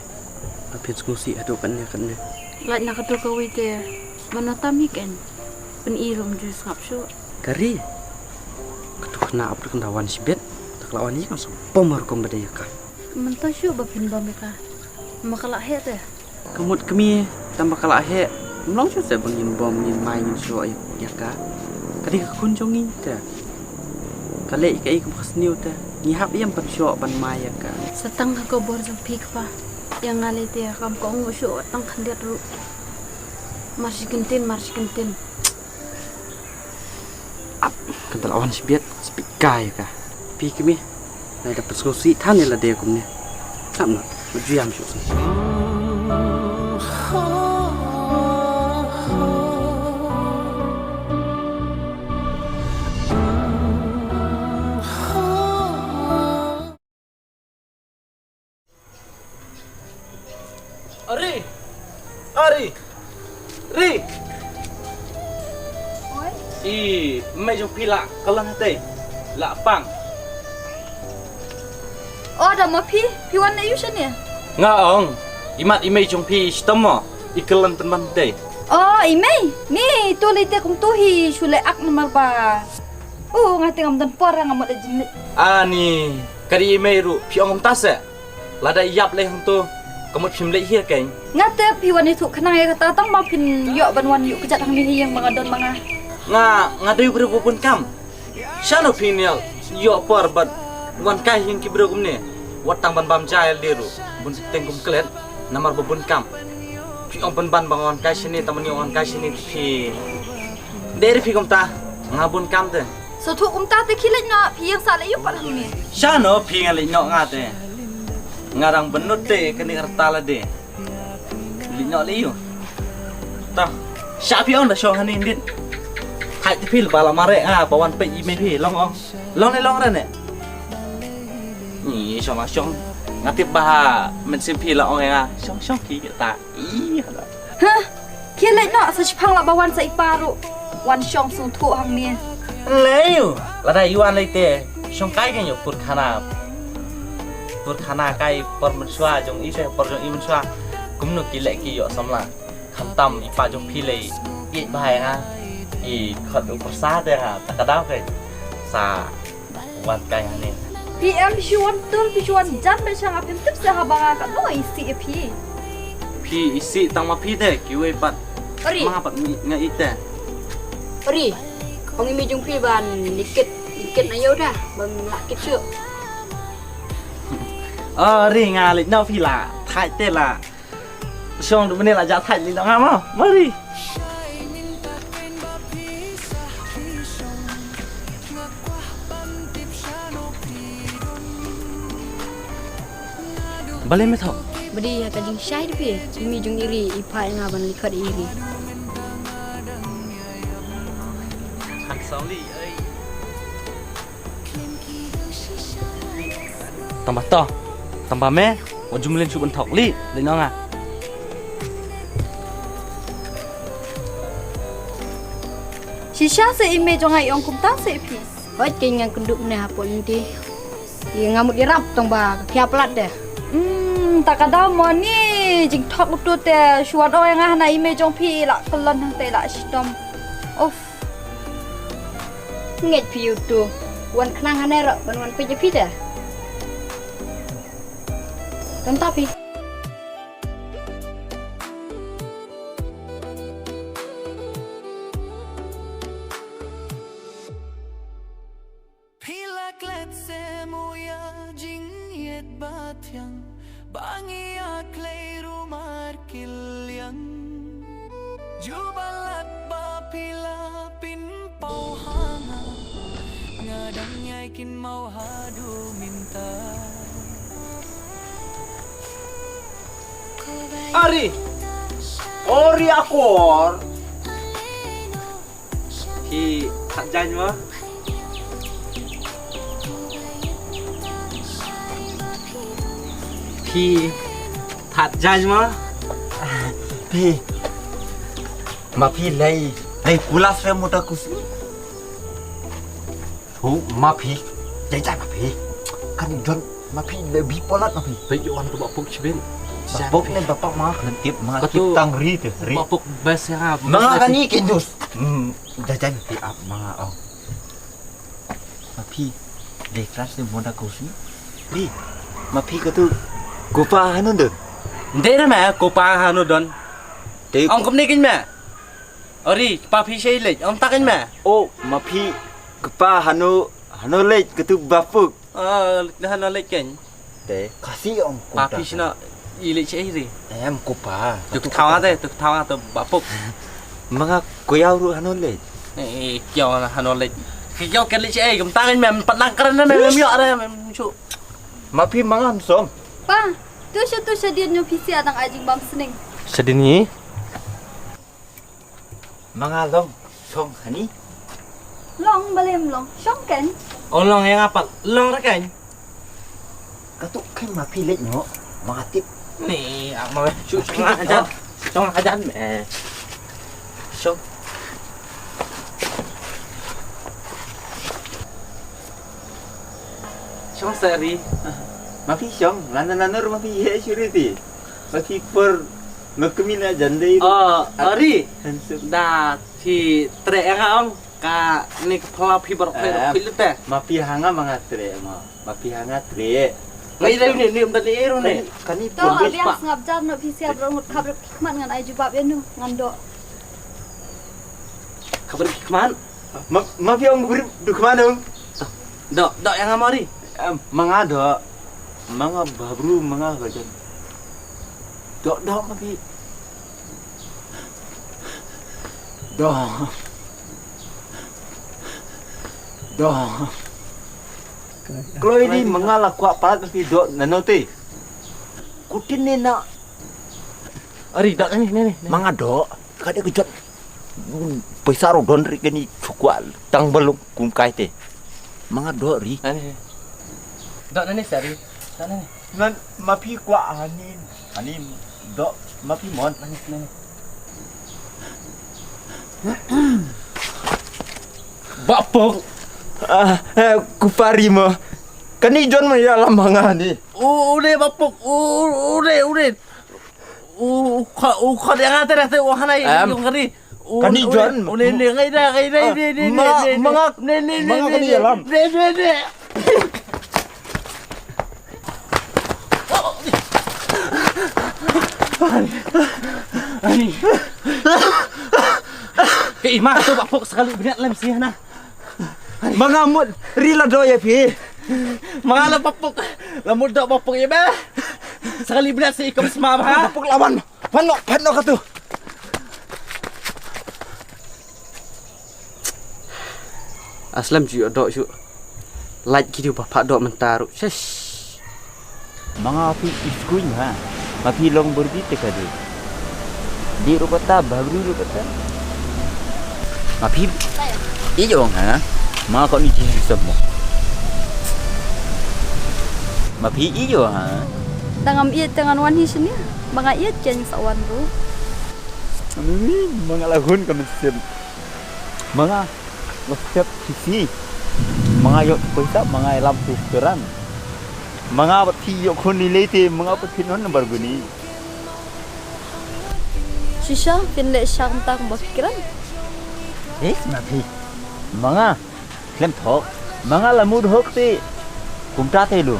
Ba phin sngewsih haduh katne katne. Lait na kato kawei te. Mano tam hi ken. Pyni ruh ym ju sngap shuh. Ka ri. Kato khynnah ap da kan da wan shibit. Da ka la wan ïa ka sa bom rukom ba dei ïa ka. Mynta shuh ba phin bom ïa ka. Ma ka la heh te. Ka mut kmie, tang ba ka la heh. Ym long shuh te ba ngin bom, ngin mai, ngin shoh ïa, ïa ka. Ka dei ka khun jong ngi te. Ka leh ïa kaei kaba ka sniew te. Ngi hap ïa ban shoh ban mai ïa ka. Sa tang ha ka bor jong phi kpa. Ïa nga lei te kam kohnguh shuh tang khyndiat ruh. Mar shi kyntien, mar shi kyntien. Ap, kan da la wan shibit, spit kai ka. Phi kmie, nai da pynsngewsih than ïa lade kumne. Sngap noh, ma ju ïam shuh sngap. Ari. Ri. Oi. I mei jong phi la ka lang te. La pang. O da ma phi, phi wan na yu shane. Nga ong. I mat i mei jong phi shitom mo. I kyllon pynban te. O i mei, ni tu li te kum tu hi shu le ak namar ba. U nga te ngam don por nga mut da jin. Ani, ka ri i mei ruh phi ong kumta se. Lada ïap lei hangto ka mut phim leit hi keiñ. Nga te phi wan ïathuh khnang ïa kata tang ma phin ïoh ban wan ïuh kjat hangne hi ïa ma nga don ma nga. Nga, nga dei u briew ba bun kam. Shano phi nial ïoh por bad wan kai hi ki briew kumne. Wat tang ban bam ja ïa lade ruh bun teng kum klet namar ba bun kam. Phi ong pynban ba nga wan kai shane tang ban ïoh wan kai shane phi. Dei ri phi kumta nga bun kam te. Sngewthuh kumta te khie leit noh, phi ïeng sah leit ïuh pat hangne. Shano phi nga leit noh nga te. Nga dang bynnud te kane ka rta lade. Leit noh leit ïuh. Ta. Sha phi ong da shong hangne ndit. Hai te phi ba la mareh nga ba wan peit i mei phi long ong. Long ne long re ne. Ni shong la shong. Nga tip ba ha mynsiem phi la ong ïa nga. Shong shong ki ta. Ih, hala. Hah? Khie leit noh sa shiphang lah ba wan sa i pa ruh. Wan shong sngewthuh hangne. Lei u, lada i wan lei te. Shong kai kan ïoh pur khana. Pur khana kai por mynshuwa jong i te, por jong i mynshuwa. Kumno ki leh ki ïoh samla. Khamtam i pa jong phi lei. Ïeit bha ïa nga. I khot u pyrsa te nga. Ta ka daw kai. Sa Wan kai hangne. Phi em phi shu wan tur phi shu wan jan ba shang a phim tip se haba nga katno isih ïa phi. Phi isih tang ma phi te kiwei pat. Ori. Ma pat nga ite. Ori. Ong i mei jong phi ban likit likit na ïew da ban la kit shuh. Ori nga leit noh phi la thait te la. Shong du bnel la ja thait li dang ma. Mari. Bale me thok. Badi ya ka jingshai de phi. Imi jong iri i pha nga ban likot iri. Handsome li ai. Tang ba to, tang ba me, wat ju mlien shuh ban thok li, li nong ah. Shisha se i mei jong nga i ong kumta se i phi. Hooid ke ngan kynduh ne hapoh lynti. I nga mut i rap tang ba ka khia palat de. Hmm, ta ka daw mo ni jingthok utu te shu wan ong ïa nga hana i mei jong phi la kyllon hangte la shitom. Uff. Ngeit phi utu. Wan khnang hane ro ban wan peit ïa phi te. Tang ta phi. Phi la klet se mo ïa jingïeit ba thiang ba ngi ïa klei rumar kiliang. Jubab ba phi la pynpaw ha nga, nga dang ïai kynmaw haduh mynta. Ari. Ori akor. Phi that jaiñ ma? Phi that jaiñ ma? Phi. Ma phi lei, lei pulas re mota kusi. Hu, ma phi. Jai jai ma phi. Kan don ma phi le bi polat ma phi. Phi wan tu ba puk chibin. Ba puk ne ba pak ma. Kan tip ma. Ka tu tip tang ri te, ri. Ba puk bes ya. Ma kan ni kin dus. Hmm, jai jai ma phi ap ma. Oh. Ma phi, de klas de moda kosi. Phi, ma phi katu kopa hanu don. De na ma kopa hanu don. De ong kum ne kin ma. Ori, pa phi sei lej, ong ta kin ma. Oh, ma phi kopa hanu hanu lej katu bapuk. Ah, hanu lej kin. Te. Kasi ong pa phi sina i lej sei ri. Em kopa. Tuk thawa te, tuk thawa te bapuk. Manga koyau ru hanu lej. Eh, kyo na hanu lej. Kyo ken lej sei, kum ta kin ma, pat nang kren na ma, ma yo are ma, chu. Ma phi manga som. Pa, tu sha tu sha dia nyu phi sia dang ajing bam sning. Sha dia ni. Manga long shong hani. Long balem long shong ken. Oh long yang apa? Long ra ken. Katu ken ma phi lej no. Manga tip. Ni, ak ma chu chu ma jan. Shong hajan me. Shong. Shong seri. Ma phi shong, lana lana ma phi ye shuri ti. Ma phi per ma kemina jandai. Oh, Ari. Handsome. Da phi treh ïa nga ong. Kane ka phala phi baroh phi, em, phi lute. Ma phi ha nga ma nga treh ma. Ma phi ha nga treh. Ngai dei ne, ne, mda ne eru ne. Kani, kani. To, pun abis sngap jar no phi siap rong mut khabar khmat ngan ai jubab ïa nu ngan doh. Khabar khmat. Ma, ma phi ong bri du khmat ong. Doh, doh ïa nga mari. Em, ma nga doh. Ma nga babru, ma nga gajan. Doh, doh ma phi. Doh. Doh. Kloi ni ma nga la kwah palat phi doh nano te. Kutin ne na. Ari, doh nani, nani, nani. Ma nga doh. Ka dei ka jot. Pisa ro don ri kani chukwa tang balung kum kai te. Ma nga doh ri. Nani. Doh nani seri. Doh nani. Nan ma phi kwah hani, hani doh ma phi mon. Nani, nani. Bapok. Ah, eh, ku pari mo. Kani jon ma ïalam ha nga ni. U, u de bapok. U, u de, u de. U, u kha, u kha ïa nga te te u hana. Em. Yung kari. U, kani u, jon. U ne, ne, ngai da, ngai da, ah, ne, ne, ma, ne, ne, ma nga, ne, ne, ma nga ne, kani ne, ïalam. Ne, ne, ne. Ani. Ani. Ke ima tu bapok sekali bniat lem sih na. Ma nga mut ri la doh ïa phi. Ma nga la bapok. La mut doh bapok ïa ba. Sekali bniat sih ikom sma ba. Bapok lawan. Phan no, phan no katu. Aslem ju ïoh doh ju. Lait ki diu ba phah doh mynta ruh. Shish. Ma nga phi iskuin ha. Ma phi long berdi te ka di. Di ruh kata, babru ruh kata. Ma phi ïoh ha. Ma ko ni ji samo. Ma phi ïoh ha. Tang am ïeit tang an wan hi sini. Ma nga ïeit ken sa wan ruh. Ani, ma nga la hun ka mynsiem. Ma nga la step sisi. Ma nga ïoh pisa, ma nga ïalam tu sekarang. Ma nga pat phi ïoh khun ni lei te, ma nga pat phi non number guni. Shisha, phin leh shang tang ba kran. Yes, ma phi. Ma nga. Khlem thok, ma nga la mut hok te. Kumta te lu.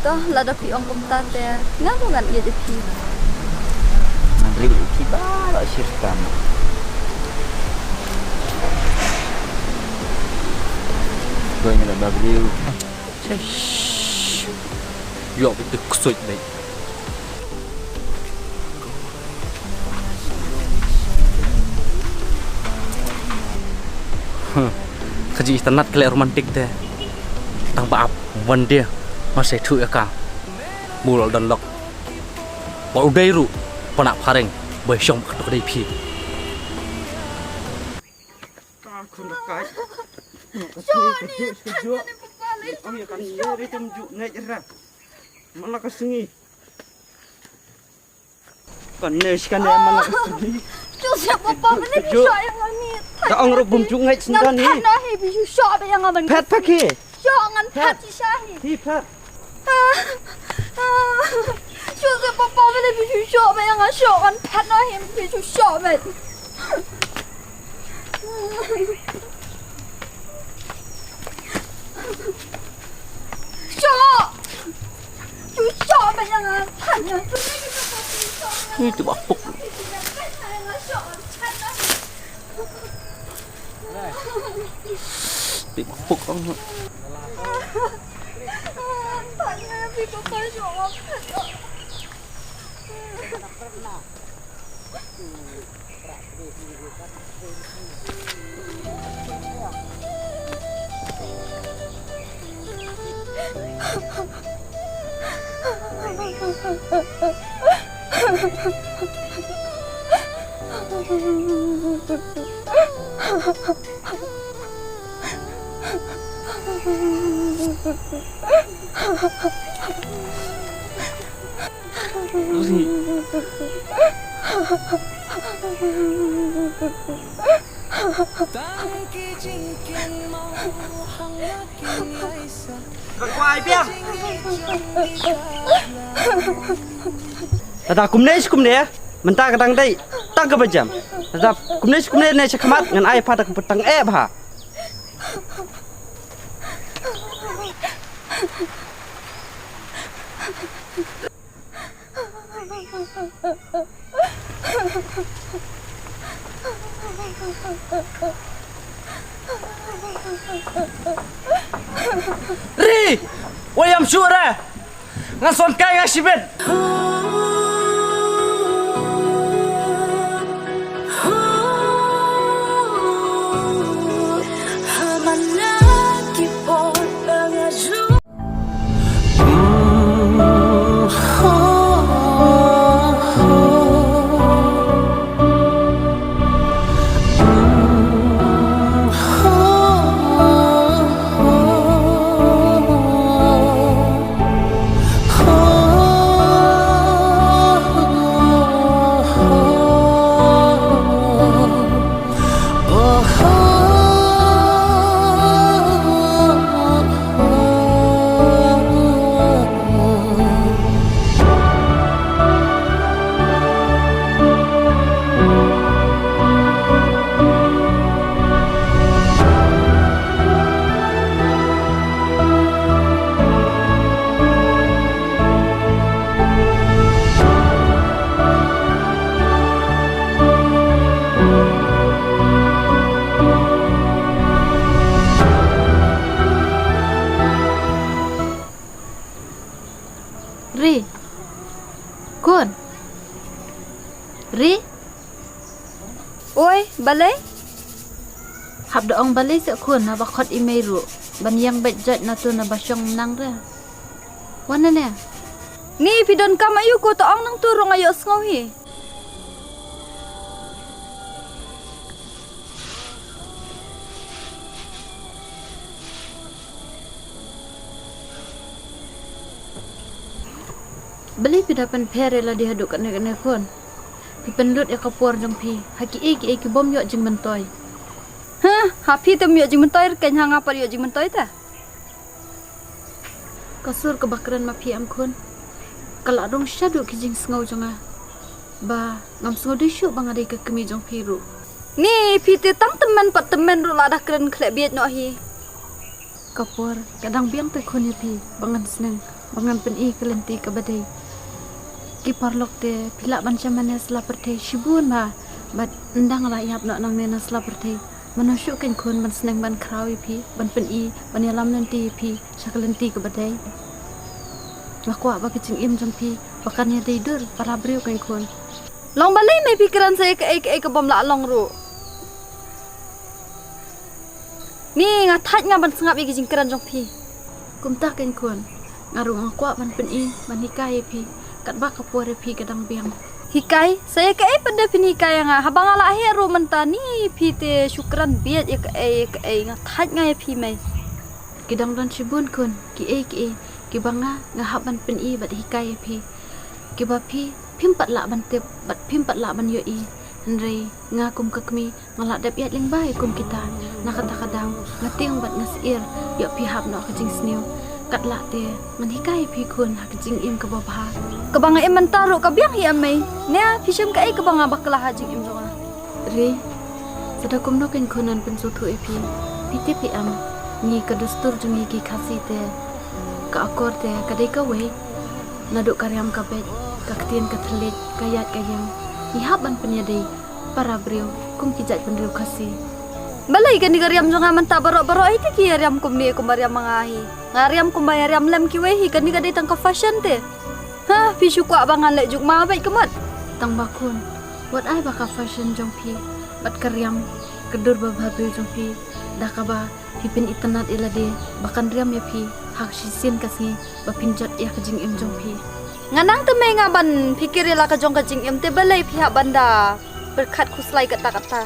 To, lada phi ong kumta te, nga ruh ngan ïeit ïa phi. Ngan riewspah ïa phi baroh shi ryngkat. Ko ïa la ba briew. Shh. Ïoh beit te ksuid beit. Huh. Ka jingitynnat ka leh romantic te. Tang ba ap wan de ma sa ïathuh ïa ka. Bun la don lok. Ba u dei ruh ba nang phareng ba shong ka tuk dei phi. Ka khun ka kai. Shoni, shoni, papa, le. Ong ïa kan ri tum ju ngeit ra. Mala ka sngi. Kan ne shi kan ne mala ka sngi. Ju siap papa, mene ju. Ju. Shoni, mami. Da ong ruh bum ju ngeit sendani. Ngan phet na hi bi ju shoni ba ïa nga man. Phet pake. Shoni ngan phet. Phet. Shi shahi. Hi phet. Shu se papa mene bi shu shoh ba ïa nga shoh kan phet na him bi shu shoh ba. Shoh. Shu shoh ba ïa nga phet na. Ni tu ba puk. Ti puk ong. Ri. Ka kwah ai biang. Lada kumne shi kumne, mynta ka dang dei tang kaba jem. Lada kumne shi kumne ne shakhmat ngan ai pat da kaba tang eh bha. Ri! Wat ïam shuh re! Ngan son kai nga shibit! Ri. Khun. Ri. Oi, balei? Hap da ong balei seh khun, haba khot i mei ruh ban ïeng beit jait na tu naba shong nang re. Wan nane. Ni phi don kam aïu ko, to ong nangtu ruh nga ïohsngew hi. Balei phi da pynpher ïa lade haduh katne katne khun? Phi pynlut ïa ka por jong phi ha kiei kiei ki bym ïoh jingmyntoi. Hah, ha phi te ym ïoh jingmyntoi, rkeiñ ha nga pat ïoh jingmyntoi te. Ka sur kaba kren ma phi em khun, ka la rung shaduh ki jingsngew jong nga ba ngam sngewdei shuh ba nga dei ka kmie jong phi ruh. Ni phi te tang tymmen pat tymmen ruh la da kren khleh bieit noh hi. Ka por ka dang biang te khun ïa phi ba ngan sneng ba ngan pyni ka lynti kaba dei. Ki paralok te phi lah ban shim mane sla pyrthei shibun ba bad ynda nga la ïap noh nangne na sla pyrthei. Mano shuh kein khun ban sneng ban khraw ïa phi, ban pyni, ban ïalam lynti ïa phi sha ka lynti kaba dei. Nga kwah ba ka jingim jong phi ba kan ïadei dur para briew kein khun. Long balei mei phi kren sa ïa kaei kaei ka bym lah long ruh? Ni nga thait nga ban sngap ïa ka jingkren jong phi. Kumta kein khun, nga ruh nga kwah ban pyni ban hikai ïa phi katba ka por ïa phi ka dang biang. Hikai? Sa ïa kaei pat de phin hikai ïa nga, haba nga la heh ruh mynta. Ni phi te shu kren bieit ïa kaei ïa kaei, nga thait nga ïa phi mei. Ki dang don shibun khun kiei kiei kiba nga nga hap ban pyni bad hikai ïa phi, kiba phi phim pat lah ban tip bad phim pat lah ban ïohi. Hynrei nga kum ka kmie nga lah dep ïaid lyngba ïa kum kita. Na kata ka daw nga tieng bad nga syier ïoh phi hap noh ka jingsniew. Katba lah te ngan hikai ïa phi khun ha ka jingim kaba bha. Kaba nga im mynta ruh ka biang hi em mei? Ne phi shem kaei kaba nga bakla ha jingim jong nga? Ri, sa da kumno kein khun ngan pynsngewthuh ïa phi? Phi tip hi em, ngi ka dustur jong ngi ki Khasi te ka akor te ka dei kawei. Naduh ka riam ka beit, ka ktien ka thylliej, ka ïaid ka ïeng, ngi hap ban pynïadei para briew kum ki jait bynriew Khasi. Balei kane ka riam jong nga mynta baroh baroh hi te ki ïa riam kumne kumba riam ma nga hi? Nga riam kumba ïa riam lem kiwei hi, kane ka dei tang ka fashion te. Ha, phi shu kwah ba ngan leh juk ma beit ka mut. Tang ba khun, wat ai ba ka fashion jong phi bad ka riam ka dur ba bha briew jong phi da kaba phi pynitynnad ïa lade ba kan riam ïa phi ha ka shisien ka sngi ba phin jot ïa ka jingim jong phi. Nga nang te mei nga ban phikir ïa la ka jong ka jingim, te balei phi hap ban da pyrkhat khuslai katta katta?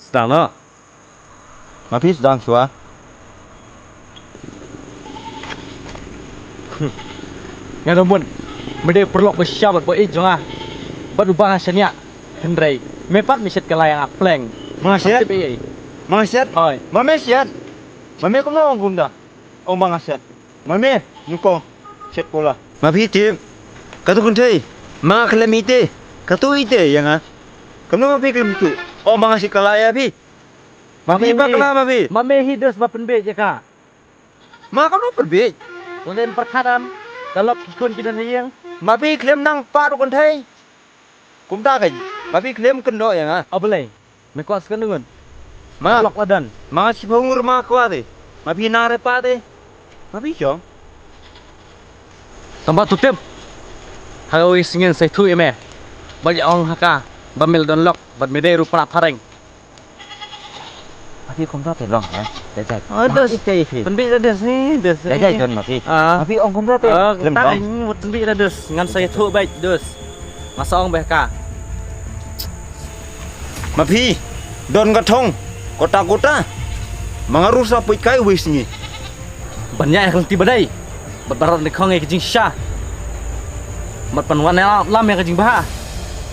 Sdang noh. Ma phi sdang shuwa. Nga da mut me dei u paralok bashisha bad ba ïeit jong nga, bad uba nga shaniah. Hynrei me pat me shet kylla ïa nga pleng. Ma nga shet? Tip ei ei. Ma nga shet? Hooid. Ma me shet? Ma me kumno ong kumta? Ong ma nga shet. Ma me, nyngkong, shet kylla. Ma phi tip, katu kynthei, ma nga khlem ïeit te, katu ïeit te ïa nga. Kumno ma phi khlem tip? Ong ma nga shet kylla ïa phi. Ma phi bakla ma phi. Ma me hi dos ba pynbeit ïa ka. Ma kumno pynbeit? Wan len pyrkhat em, ka lok ki khun ki don ha ïing. Ma phi khlem nang pat u kynthei. Kumta kein, ma phi khlem kyndoh ïa nga. O balei? Me kwah sngewthuh ngut? Ma lok la don. Ma nga shiphew ngur ma kwah te. Ma phi nang re pat te. Ma phi shong. Tang ba to tip. Ha kawei ka sngi ngan sa ïathuh ïa me. Bad ïa ong ha ka ba me la don lok bad me dei ruh para phareng. Ma phi kumta te long ha. Dei dei. Oh, dos. Pynbeit da dos ni, dos. Dei dei don ma phi. Ah. Ma phi ong kumta te. Ah, lem tang long. Pynbeit da dos. Ngan sa ïathuh beit dos. Nga sa ong beit ka. Ma phi don ka thong kota kota. Ma nga ruh sa peit kai wei sngi. Ban ïa ka lynti ba dei. Bad baroh ne khong ïa ka jingshisha. Bad pan wan ïa lam ïa ka jingbha.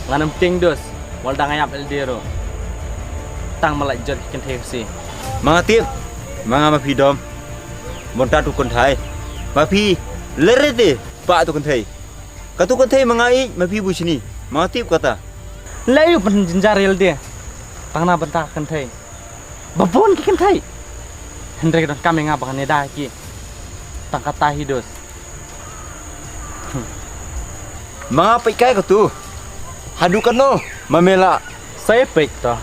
Ngan ym tieng dos. Wat la dang ïap L D ruh. Tang ma la jot ki kynthei ka si. Ma nga tip. Ma nga ma phi dom. Mynta tu kynthei. Ma phi lere te. Pat tu kynthei. Katu kynthei ma nga ïeit ma phi bushni. Ma nga tip kata. Lei u pynjynjar ïa lade. Tang na bynta ka kynthei. Ba bun ki kynthei. Hynrei ka donkam ïa nga ba ngan ïada ïa ki. Tang kata hi dos. Ma nga peit kai katu. Haduh katno ma me lah. Sa ïa peit to.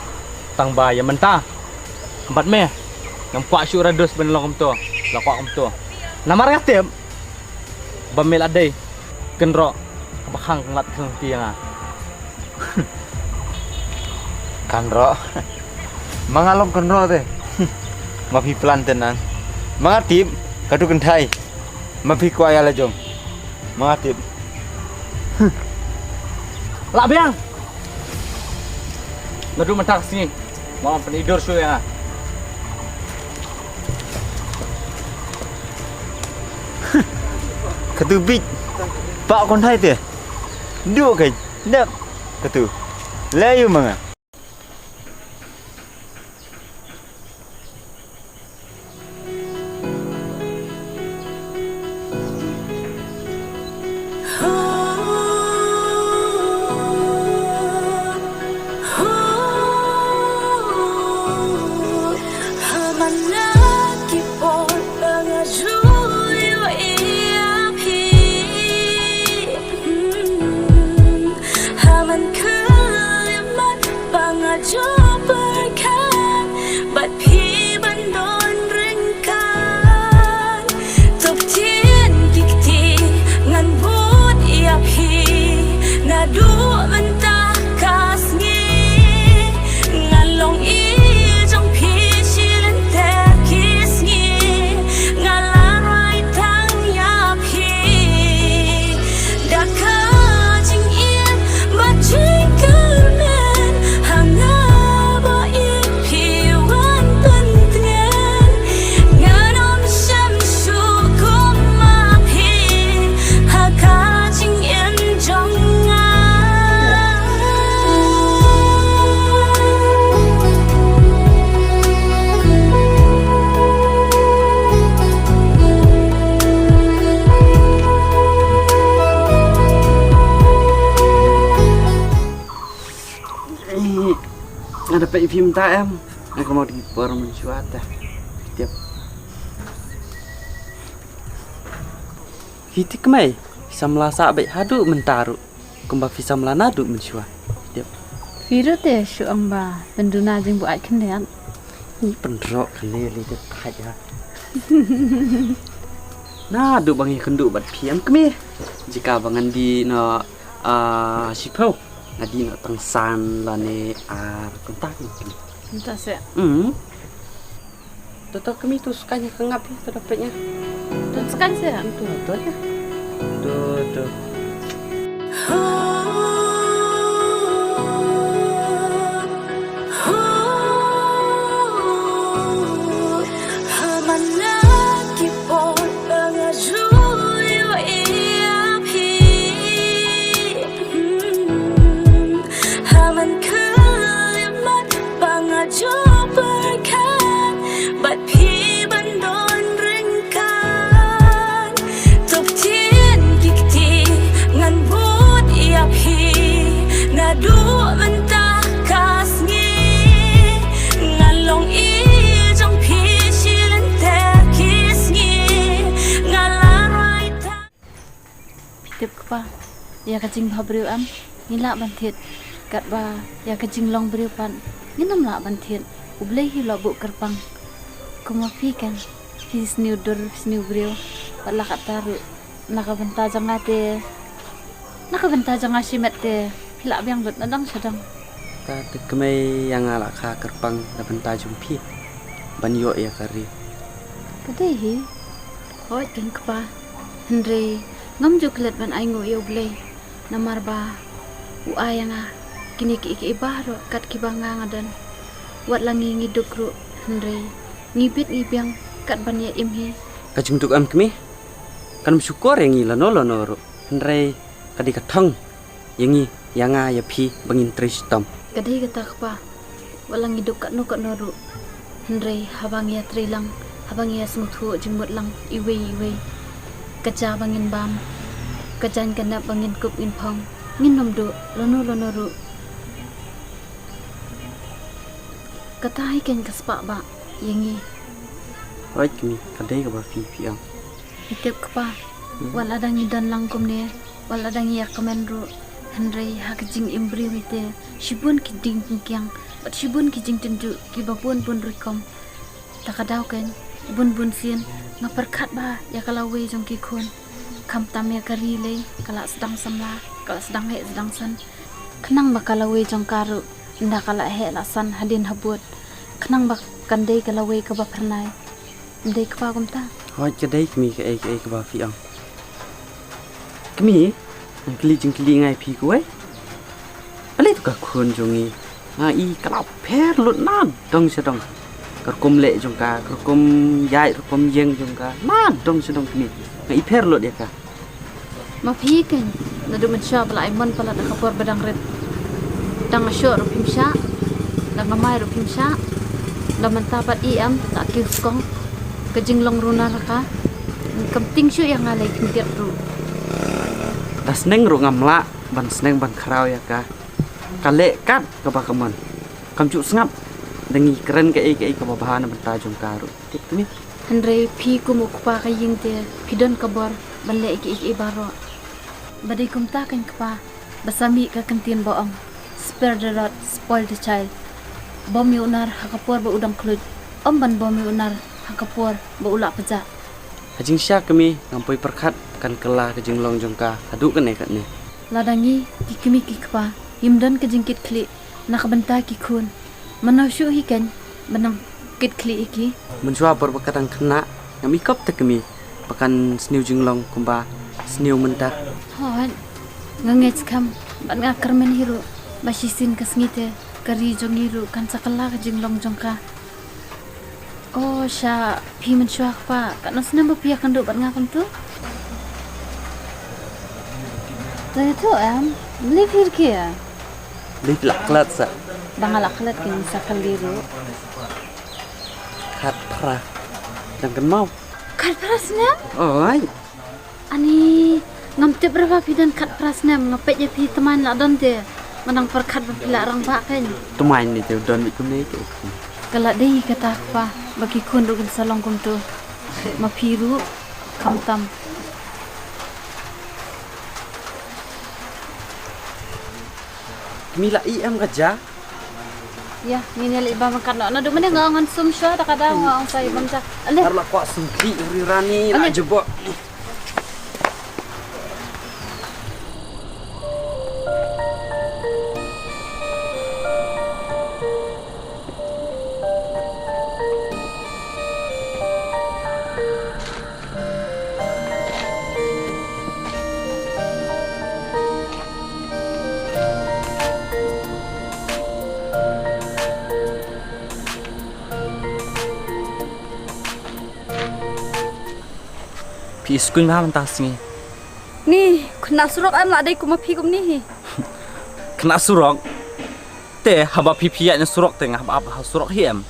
Tang ba ïa mynta. Bad me. Ngam kwah shuh ra dos ban long kumto. La kwah kumto. Namar nga tip. Ba me la dei kynroh kaba khang kynglad khlem ti ïa nga. Kynroh? Ma nga long kynroh te. Ma phi plan te nang. Ma nga tip katu kynthei. Ma phi kwah ïa la jong. Ma nga tip. Lah biang. Naduh mynta ka sngi. Mo pynïaid dur shuh ïa nga. Katu bit. Pak kon thai te. Duk ka dep. Katu. Lei ïa ma nga. Ha man khyllipmat ba nga ju pyrkhat bad phi ban don ryngkat. To ktien ki kti ngan bud ïa phi naduh mynta ka sngi. Nga long i jong phi shi lynter ki sngi. Nga la rai tang ïa phi. Da ka jingim bad jingkyrmen ha nga ba i phi wan pyntngen. Ngan ym shym shu kum ma phi ha ka jingim jong nga. Nga da peit phim ta em. Nga ka mau di por mynshuwa ta. Tiap. Hi ti kmai, samla sa beit haduh mynta ruh. Kumba phi samla naduh mynshuwa. Tiap. Phi ruh te shu ong ba pynduna jingbuaid khyndiat. Pynrok khyndiat li te thait ha. Naduh ba ngi khynduh bad phi em kmie. Jika ba ngan die noh, ah, shiphew. Nga die noh tang san lane ar kumta kmie. Kumta se. Hmm. To to kmie to sukai ïa ka ngap hi to da peit ïa. To sukai se. To to ïa. To to. Jubber kan bad phi ban don ryngkat. Top tin ki kti ngan bud ïa phi. Naduh mynta ka sngi ngan long i jong phi shi lynter ki sngi. Nga la rai ta. Phi tip kpa, ïa ka jingbhabriew em ngi lah ban thied, katba ïa ka jinglong briew pat ngin ym lah ban thied. U Blei hi u la buh kyrpang. Kum ma phi kan, phi sniew dur sniew briew, bad la katta ruh na ka bynta jong nga te, na ka bynta jong nga shimet te phi lah biang lut na dang sha dang. Kata te kmie, ïa nga la kha kyrpang na bynta jong phi ban ïoh ïa ka ri. Ka dei hi. Hooid kan kpa. Hynrei ngam ju klet ban ainguh ïa U Blei, namar ba u ai ïa nga kine kiei kiei baroh kat kiba nga nga don. Wat la ngi ngi duk ruh, hynrei ngi bit ngi biang kat ban ïa im hi. Ka jingduk em kmie, kan ym shukor ïa ngi lano lano ruh, hynrei ka dei ka thong ïa ngi, ïa nga ïa phi ba ngin trei shitom. Ka dei kata kpa, wat la ngi duk katno katno ruh, hynrei haba ngi ïatrei lang, haba ngi ïasngewthuh jingmut lang iwei iwei, ka ja ba ngin bam, ka jaiñ ka nep ba ngin kup ngin phong, ngin ym duh lano lano ruh. Kata hi kan ka spah ba ïa ngi. Hooid kmie, ka dei kaba phi phi ong. Phi tip kpa, wat la dang ngi don lang kumne, wat la dang ngi ïa kmen ruh, hynrei ha ka jingim briew hi te shibun ki jingpynkhiang bad shibun ki jingtynjuh kiba bun bun rukom. Ta ka daw kan, bun bun sien nga pyrkhat ba ïa ka lawei jong ki khun. Khamtam ïa ka ri lei, ka la sdang samla, ka la sdang heh sdang san. Khnang ba ka lawei jong ka ruh ynda ka la heh la san hadien habud, khnang ba kan dei ka lawei kaba phyrnai. Ym dei kpa kumta? Hooid, ka dei kmie, kaei kaei kaba phi ong. Kmie, ngan kylli jingkylli nga ïa phi kawei. Balei tu ka khun jong ngi, nga i ka la pher lut na dong sha dong. Ka rukom leh jong ka, ka rukom ïaid rukom ïeng jong ka, na dong sha dong kmie. Nga i pher lut ïa ka. Ma phi kan, naduh mynshuwa ba la ai mon palat ha ka por ba dang rit. Dang shoh ruh phim shah, dang kamai ruh phim shah. La mynta pat i em, ta kiew skong. Ka jinglong runar ka, kam tieng shuh ïa nga lei khyndiat ruh. Da sneng ruh ngam lah ban sneng ban khraw ïa ka. Ka leh kat kaba ka mon. Kam ju sngap da ngi kren kaei kaei kaba bha na bynta jong ka ruh. Tip kmie. Hynrei phi kum u kpa ka ïing te phi don ka bor ban leh kiei kiei baroh. Ba dei kumta kan kpa, ba sa mih ka kyntien ba ong, spare the rod, spoil the child. Bom ïa u nar ha ka por ba u dang khluit, ym ban bom ïa u nar ha ka por ba u lah pjah. Ha jingshisha kmie, ngam poi pyrkhat kan kylla ka jinglong jong ka haduh katne katne. Lada ngi ki kmie ki kpa ngim don ka jingkitkhlieh na ka bynta ki khun, mano shuh hi kan ban nang kitkhlieh ïa ki? Mynshuwa por ba ka dang khynnah ngam i kop te kmie ba kan sniew jinglong kumba sniew mynta. Hooid, nga ngeit skhem bad nga kyrmen hi ruh ba shisien ka sngi te ka ri jong ngi ruh kan sa kylla ka jinglong jong ka. O sha, phi mynshuwa kpa, katno snem ba phi ïakynduh bad nga kumto? Te to em, balei phi rkhie? Balei phi la klet sa? Ba nga la klet, kin sa kylli ruh. Khatphra. Dang kynmaw? Khatphra snem? Oi. Ani, ngam tip re ba phi don khatphra snem, nga peit ïa phi thymmai la don te. Nga dang pyrkhat ba phi la rangbah kein. Thymmai ne te don beit kumne te. Ka la dei kata kpa, ba ki khun ruh kin sa long kumto. Ma phi ruh khamtam. Kmie, la ïeh em ka ja? Ïa, ngin ïa leit bam ryngkat noh. Naduh mynne nga ong ngan sum shuwa, da ka daw nga ong sa ïa bam ja. Ale. Ar la kwah sum khlieh uri rani la jubok. Phi skul ma mynta sngi? Ni, khynnah surok em la dei kum ma phi kumne hi. Khynnah surok? Te haba phi phi ïaid na surok te nga hap ap ha surok hi em.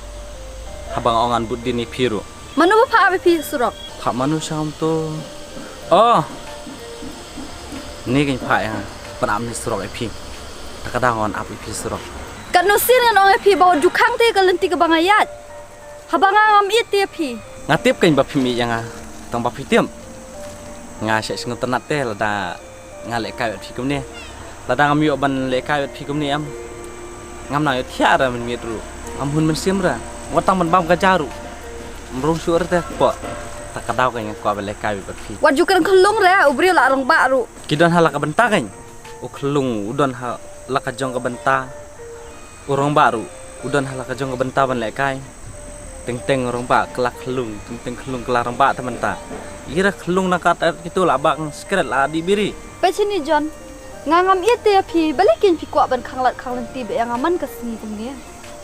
Haba nga ong ngan bud dien ïa phi ruh. Mano ba pha ap ïa phi ha surok? Pha mano sham to. Oh. Ni kein pha ïa nga. Pan ap ni surok ïa phi. Ta ka daw ngan ap ïa phi surok. Katno sien ngan ong ïa phi ba wat ju khang te ka lynti kaba nga ïaid. Haba nga ngam ïeit te ïa phi. Nga tip kein ba phim ïeit ïa nga. Tang ba phi tip. Nga sngewtynnat te lada nga lehkai bad phi kumne. Lada ngam ïoh ban lehkai bad phi kumne em. Ngam nang ïohthiah re mynmiet ruh. Ngam hun mynsiem re. Wat tang ban bam ka ja ruh. Ngam rung shuh re te kpoh. Ta ka daw kein nga kwah ban lehkai bad phi. Wat ju kren khyllung re, u briew la rangbah ruh. Ki don ha la ka bynta kein. U khyllung u don ha la ka jong ka bynta. U rangbah ruh u don ha la ka jong ka bynta ban lehkai. Teng teng u rangbah ka la khyllung, teng teng khyllung ka la rangbah te mynta. Ira khyllung na kat er kitu la bak skret la di biri. Peit shini John, nga ngam ïeit te ïa phi, balei kein phi kwah ban khang lad khang lynti bad ïa nga man ka sngi kumne.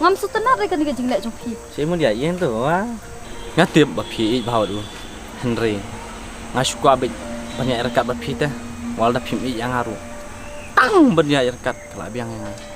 Ngam sngewtynnat re kane ka jingleh jong phi. Shi mun ïa ïeng tu wa. Nga tip ba phi ïeit bha u. Hynrei nga shu kwah beit ban ïaid ryngkat bad phi te. Wat la phim ïeit ïa nga ruh. Tang ban ïaid ryngkat ka la biang ïa nga.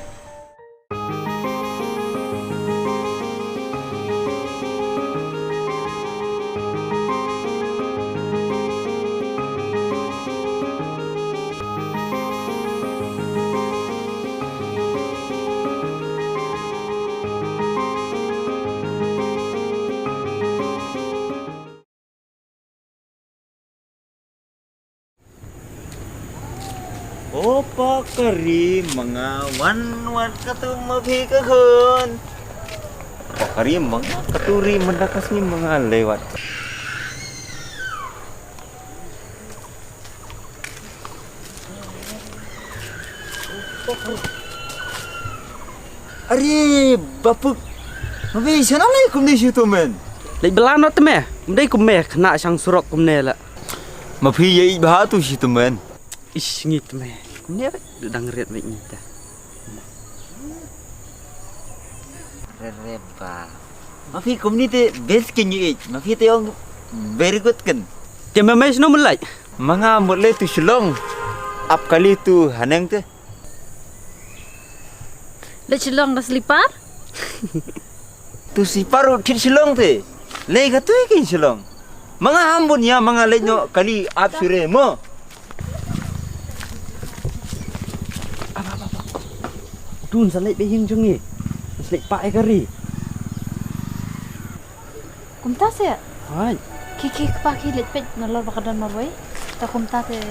O pa ka ri ma nga wan wat katu ma phi ka khun. Pa ka ri ma nga katu ri mynta ka sngi ma nga leh wat. Are bapuk. Ma phi shano leh kumne shi tu men. Leh bela no te me. Mdei kum me kena shang surok kumne la. Ma phi ïa ïeit bha tu shi tu men. Ish ngi te me. Kumne ba dang riat me ngi te. Re re ba. Ma phi kumne te best ke ngi ïeit. Ma phi te ong very good ken. Te me me shano mlai. Ma nga mut leh tu Shillong. Ap kali tu haneng te. Leh Shillong da slipar? Tu slipar u thit Shillong te. Leh ka tu ki Shillong. Ma nga ham bun ïa ma nga leh no kali ap sure mo. Dun sa leh be hing jong ngi. Sa leh pa e kari. Kumta se. Hai. Ki ki kpa ki leh pet na lor ba ka don marwei. Ta kumta te.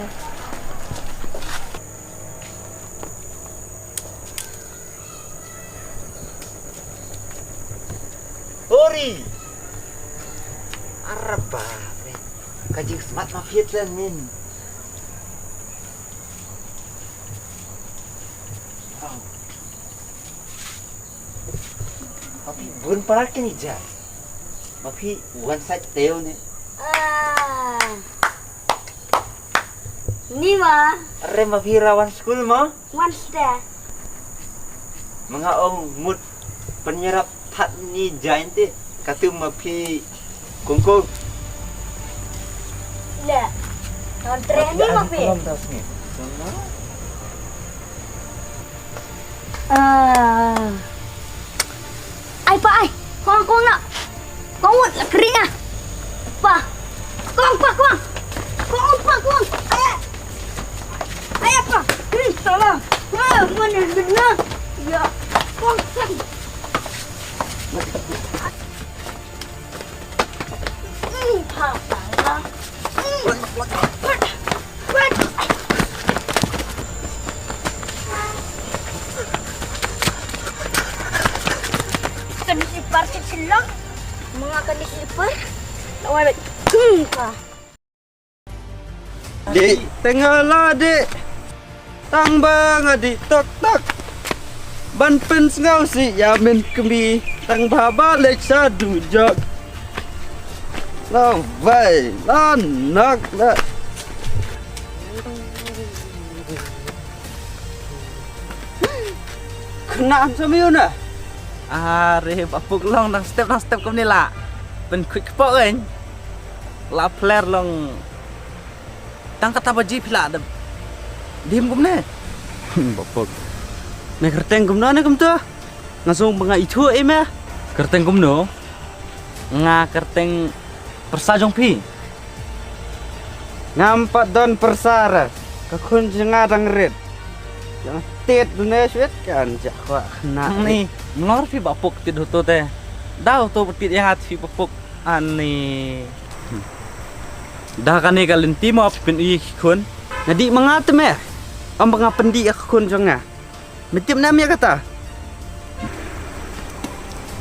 Hori. Araba. Ka jing smat ma phi te min. Au. Ma phi bun palat kane ja. Ma phi wan sait teo ne. Ah. Ni ma. Are ma phi ra wan skul ma? Wan ste. Ma nga ong mut pynïarap that ni jain te. Katu ma phi Kongko. Le. Ton treh ni ma phi. Belum das ni. Ah. Ai pa ai. Kong kong na. Kong wut la kring ah. Pa. Kong pa kong. Kong pa kong. Ai. Ai pa. Hmm, salah. Ah, mana benar. Ya. Kong kong. Kane ipar ki Shillong, ma nga kane ipar. Lawan. Dih teng nga la dih. Tang ba nga dih tok tok. Ban pynsngew sih ïa min kmie. Tang ba ba leh sha dujok. La wai la nak la. Kena am samiu na. Are bapuk long dang step dang step kumne la. Pynkhuid kpoh kan. La pler long. Tang kata ba ji phi la da dim kumne. Bapuk. Me kyrteng kumno ne kumto? Nga sngewbha nga ithuh ïa me. Kyrteng kumno? Nga kyrteng pyrsa jong phi. Ngam pat don pyrsa re. Ka khun jong nga dang rit. Ïa nga tied dune shuit kan ja kwah khynnah. Ni, mlor phi ba puk tied hoto te. Dau to tied ïa nga phi ba puk. Ani. Hmm. Da kane ka lynti mo phi pyn-i ïa ki khun. Nga dih ma nga te me. Ym ba nga pyndih ïa ka khun jong nga. Me tip ne em ïa kata?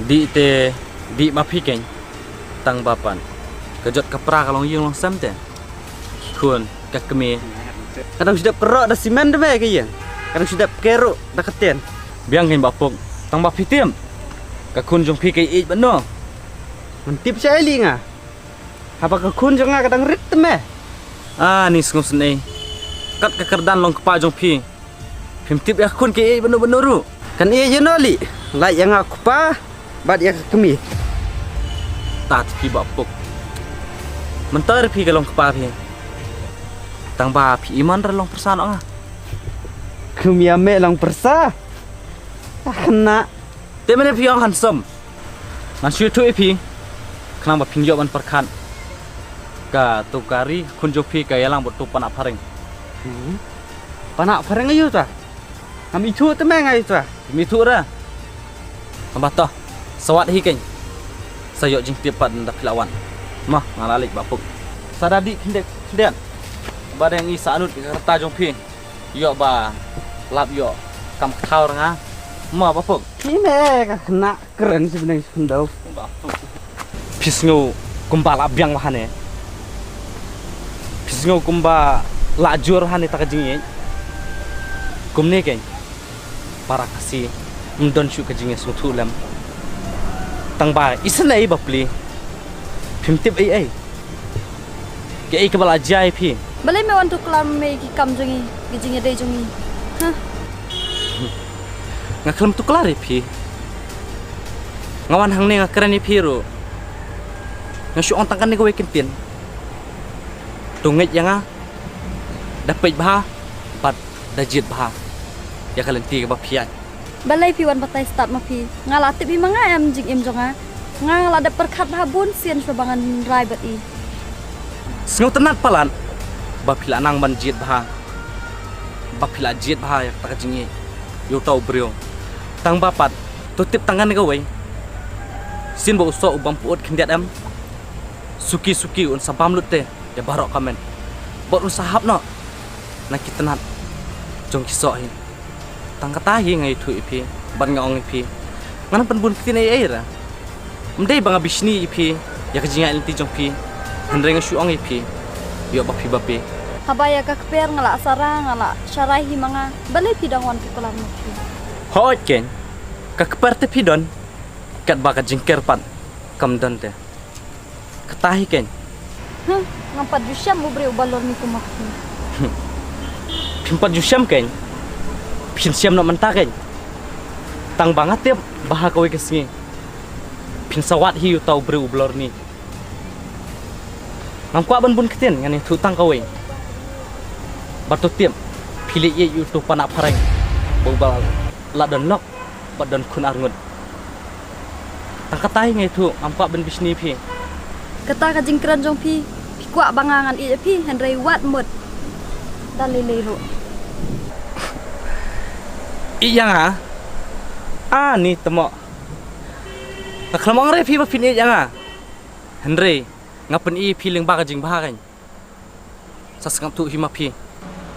Dih te, dih ma phi keiñ. Tang ba pan ka jot ka pra ka long ïing long sem te. Ki khun, ka kmie. Ka dang shu dep kyrroh da simen te me ka ïing. Ka dang shu dep kyrroh da ka ktien. Biang keiñ ba puk. Tang ba phi tip. Ka khun jong phi ka ïeit bad no. Ngan tip sha ïa lei nga. Haba ka khun jong nga ka dang rit te me. Ah, ni sngewsynei. Kat ka kyrdan long kpa jong phi. Phim tip ïa ka khun ka ïeit bad no bad no ruh. Kan ïeit ïa no lei. Lait ïa nga kpa bad ïa ka kmie. Tat phi ba puk. Mynta re phi ka long kpa phi. Tang ba phi iman re long pyrsa noh nga. Kum ïa me long pyrsa. Ka khynnah. Te mynne phi ong handsome. Ngan shu ïathuh ïa phi. Khnang ba phin ïoh ban pyrkhat. Kato ka ri khun jong phi ka ïalang bad uto u Panah Phareng. Hmm. Panah Phareng aïu ta? Ngam ithuh te me nga ithuh. Ngam ithuh re. Haba to. Sa wad hi keiñ. Sa ïoh jingtip pat ynda phi la wan. Mo, nga la leit ba puk. Sa da dih khyndiat khyndiat. Ba dang i sa anut ka rta jong phi. Ïoh ba lap ïoh kam kthaw ra nga. Mo ba puk. Phi me ka khynnah kren shi bneng shi khyndew. Ba puk. Phi sngew kumba la biang ba hane. Phi sngew kumba la jur hane ta ka jingïeit. Kumne keiñ. Para Khasi. Ym don shuh ka jingïasngewthuh lem. Tang ba isynei ba pli. Phim tip ei ei. Kaei kaba la jia ïa phi? Balei me wan tuklar me ki kam jong ngi, ki jingïadei jong ngi? Hah? Nga khlem tuklar ïa phi. Nga wan hangne nga kren ïa phi ruh. Nga shu ong tang kane kawei kyntien. To ngeit ïa nga. Da peit bha bad da jied bha ïa ka lynti kaba phi ïaid. Balei phi wan batai stad ma phi? Nga la tip hi ma nga em jingim jong nga. Nga la dep pyrkhat bha bun sien shuwa ba ngan rai bad i. Sngewtynnat palat ba phi la nang ban jied bha. Ba phi la jied bha ïa kata ka jingïeit ïa uta u briew. Tang ba pat to tip tang kane kawei. Sien ba u soh u bam pyut khyndiat em. Suki suki un sa bam lut te ïa baroh ka met. Bad un sa hap noh na ki tnat jong ki soh hi. Tang kata hi nga ïathuh ïa phi bad nga ong ïa phi. Ngan pynbun ktien ei ei ra. Ym dei ba nga bishni ïa phi ïa ka jingïaid lynti jong phi. Hynrei nga shu ong ïa phi. Ïoh ba phi ba phi. Haba ïa ka kper nga la sara nga la sharai hi ma nga. Balei phi dang wan tuklar ma phi? Hooid keiñ. Ka kper te phi don. Katba ka jingker pat kam don te. Kata hi keiñ. Huh, ngam pat ju shem u briew uba lor ni kum ma phi. Phim pat ju shem keiñ. Phin shem noh mynta keiñ. Tang ba nga tip ba ha kawei ka sngi phin sa wad hi uta u briew uba lor ni. Ngam kwah ban bun ktien, ngan ïathuh tang kawei. Ba to tip phi leh ïeit ïa uto u Panah Phareng ba uba la don lok. Bad don khun arngut. Tang kata hi nga ïathuh, ngam kwah ban bishni phi. Kata ka jingkren jong phi, phi kwah ba nga ngan ïeit ïa phi, hynrei wat mut. Da lei lei ruh. Ïeit ïa nga? Ah, ni tamo. Nga khlem ong re phi ba phin ïeit ïa nga. Hynrei nga pyn-i ïa phi lyngba ka jingbha keiñ. Sa sngap thuh hi ma phi.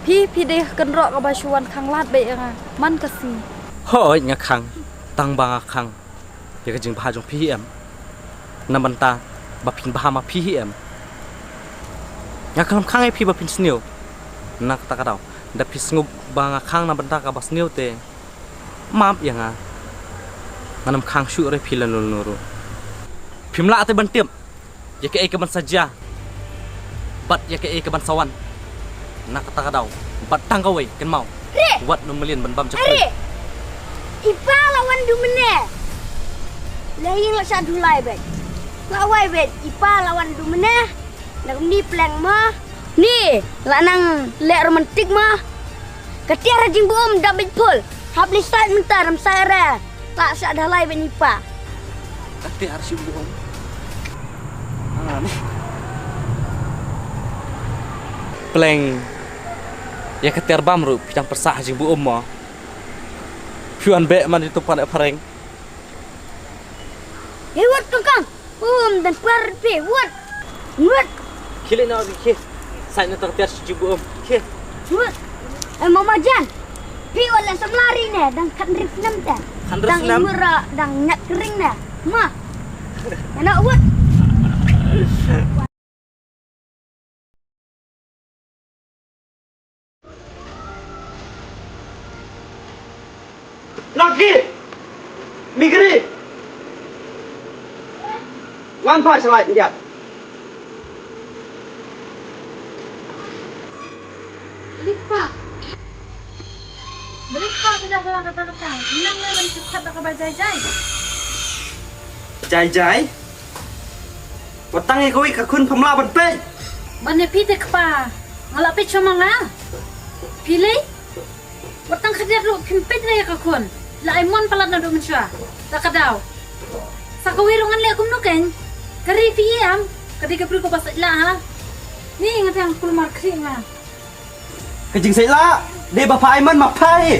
Phi, phi dei ha kynroh kaba shu wan khang lad beit ïa nga man ka sngi. Hooid nga khang, tang ba nga khang ïa ka jingbha jong phi hi em. Na bynta ba phin bha ma phi hi em. Nga khlem khang ïa phi ba phin sniew. Na kata ka daw da phi sngew ba nga khang na bynta kaba sniew te, map ïa nga. Ngan ym khang shuh re phi lano lano ruh. Phim lah te ban tip ïa kaei kaban sa jia bad ïa kaei kaban sa wan. Na kata ka daw bad tang kawei kynmaw. Re! Wat nym mlien ban bam jaka. Re! I pa la wan dum mynne. La ïing la shah dulai beit. La wai beit, i pa la wan dum mynne. Na kumne pleng mo. Ni la nang leh romantik mo. Ka tiar ha jingbym da beit phul. Hap leit sait mynta ram sait re. Lah sha dalai bani pa. Kati har shi buom. Ah, ni. Pleng. Ya kati ar bam ru, pidang persah jing buom mo. Piwan be man itu panek pareng. Hei, wat tungkang. Um, dan par pi, wat. Wat. Kili na ri ki. Sai na tang tiar shi buom. Ki. Wat. Eh, Mama Jan. Pi wala samlari ne, dang kan rip nam ta. Kan rip nam? Dang imura, dang nyak kering ne. Ma. Ana wat. Naki! Migri! Wan pa shalai ndiat. Lipa. Lipa sudah dalam kata-kata. Nang nang sudah tak kabar jai jai. Jai jai? Watang ïa kawei ka khun phamla ban peit. Ban ïa phi te kpa. Nga la peit sha ma nga. Phi lei? Watang khadar ruh phim peit na ïa ka khun. La ai mon palat naduh mynshuwa. La ka daw. Sa kawei ruh ngan leh kumno kein. Ka ri phi ïam. Ka dei ka briew kaba sait lah ha. Ni nga tang kulmar khri nga. Ka jingsaitlah dei ba pha ai man ma pha hi.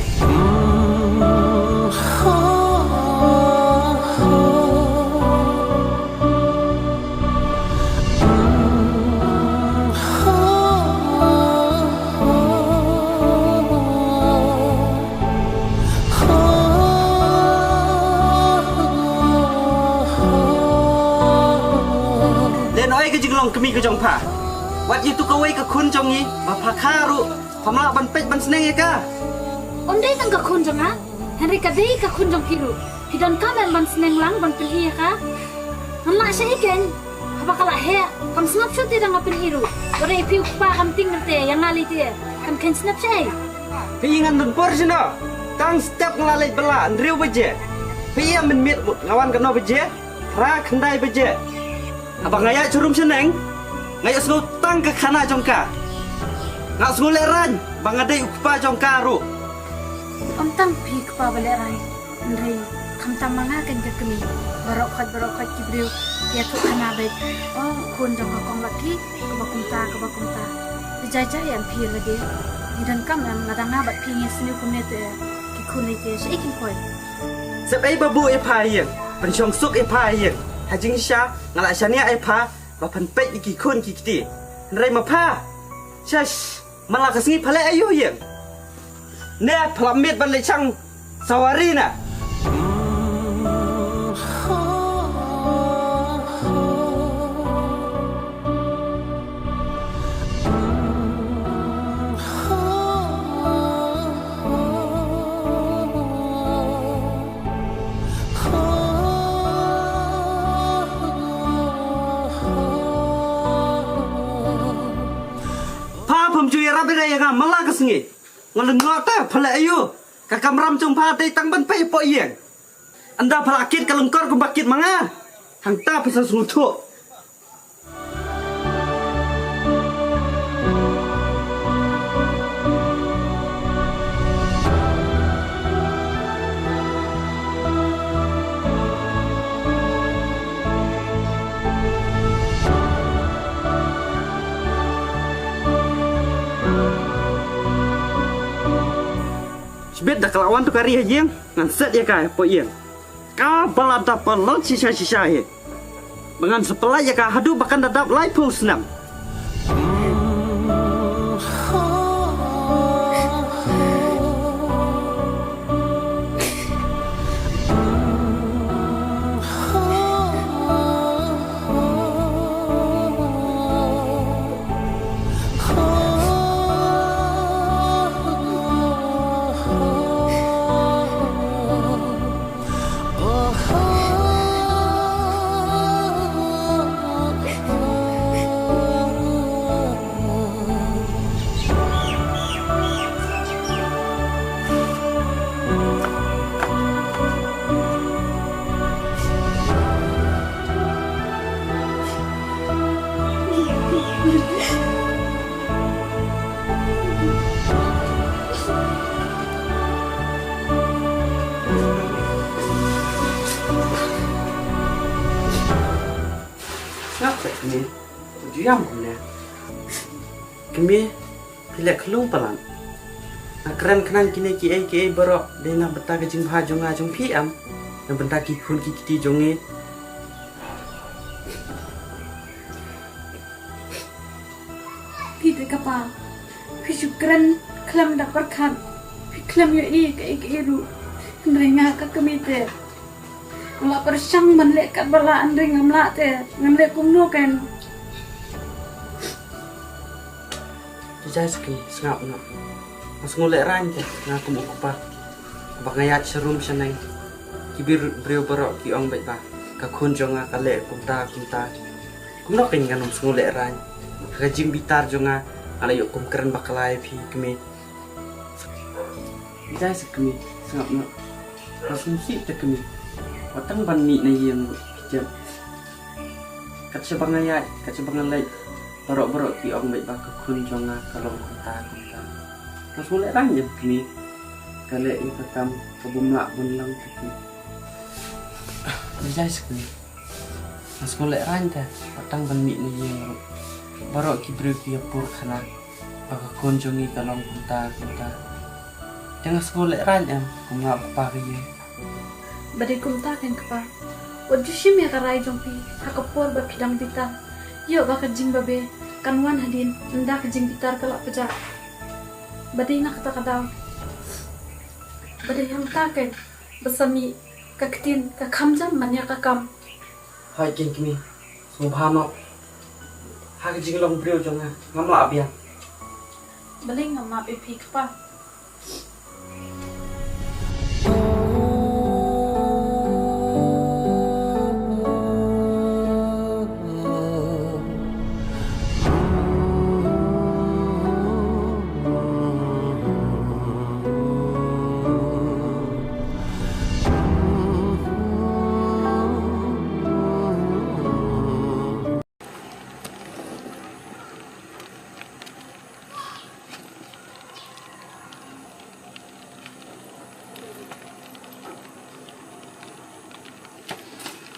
Lehnohei ka jinglong kmie ka jong pha. Wat ïa tu kawei ka khun jong ngi ba pha kha ruh. Pham lah ban peit ban sneng ïa ka. Ym dei tang ka khun jong nga, hynrei ka dei ka khun jong phi ruh. Phi donkam em ban sneng lang ban pynheh ïa ka? Ngan lah sha ïa kein. Haba ka lah heh kam sngap shuh te dang nga pynheh ruh. Wat ïa phi u kpa kam tieng te ïa nga lei te kan khein snap sha ei. Phi ngan don por shano? Tang step nga lah leit bylla hynriew baje. Phi ïa mynmiet mut nga wan katno baje? Phra khyndai baje. Haba nga ïaid sha rum sha neng nga ïohsngew tang ka khana jong ka. Nga sngew lehraiñ ba nga dei u kpa jong ka ruh. Ym tang phi kpa ba lehraiñ, hynrei khamtam ma nga kein ka kmie. Baroh khoit baroh khoit ki briew ki ïathuh khana beit, oh khun jong ka kong Lucky kaba kumta kaba kumta. Te jai jai em phi lade. Ngi donkam em lada nga bad phi ngi sniew kumne te ki khun lei te shaei kin poi. Sep ei ba buh ïa pha ïing, pynshong suk ïa pha ïing. Ha jingshisha nga la shaniah ïa pha ba phan peit ïa ki khun ki kti. Hynrei ma pha, shash, man la ka sngi pha leh aïu ïing? Ne pha la miet ban leit shang sawari na. Pha pham ju ïarap ïa nga man la ka sngi. Nga lyngngoh te pha leh aïu? Ka kamram jong pha dei tang ban peit hapoh ïing. Ynda pha la kit ka lyngkor kumba kit ma nga, hangta pha sa sngewthuh. Shibit da ka la wan tu ka ri ha ïing, ngan set ïa ka hapoh ïing. Ka ba la dap palat shisha shisha hi. Ba ngan sa pyllait ïa ka haduh ba kan da dap laiphew snem. Kmie, ju ïam kumne. Kmie, phi leh khlung palat. Nga kren khnang kine kiei kiei baroh dei na bynta ka jingbha jong nga jong phi em, na bynta ki khun ki kti jong ngi. Phi te kpa, phi shu kren khlem da pyrkhat, phi khlem ïohi kaei kaei ruh. Hynrei nga ka kmie te, nga la pyrshang ban leh katba lah, hynrei ngam lah te, ngan leh kumno kein. Jai jai sa kmie, sngap noh. Nga sngew lehraiñ te nga kum u kpa ba nga ïaid sharum shaneng. Ki briew baroh ki ong beit ba ka khun jong nga ka leh kumta kumta. Kumno kein ngan ym sngew lehraiñ? Ka jingbitar jong nga, nga la ïoh kum kren bakla ïa phi kmie. Jai sa kmie, sngap noh. Nga sngewsih te kmie. Wat tang ban mih na ïing ruh phi tip. Kat shaba nga ïaid, kat shaba nga leit, baroh baroh ki ong beit ba ka khun jong nga ka long kumta kumta. Nga sngew lehraiñ em kmie. Ka leh ïa ka kam kaba ym lah ban long te kmie. Jai sa kmie. Nga sngew lehraiñ te, wat tang ban mih na ïing ruh. Baroh ki briew ki ïa pur khana ba ka khun jong ngi ka long kumta kumta. Te nga sngew lehraiñ em, kum nga u kpa ka ïing. Ba dei kumta kein kpa, wat ju shim ïa ka rai jong phi ha ka por ba phi dang bitar. Ïoh ba ka jingbabe kan wan hadien ynda ka jingbitar ka la pjah. Ba dei na kata ka daw, ba dei hangta kein ba sa mih ka ktien ka kham jam ban ïa ka kam. Hooid kein kmie, sngewbha map. Ha ka jinglong briew jong nga, ngam lah biang. Balei ngam map ïa phi kpa?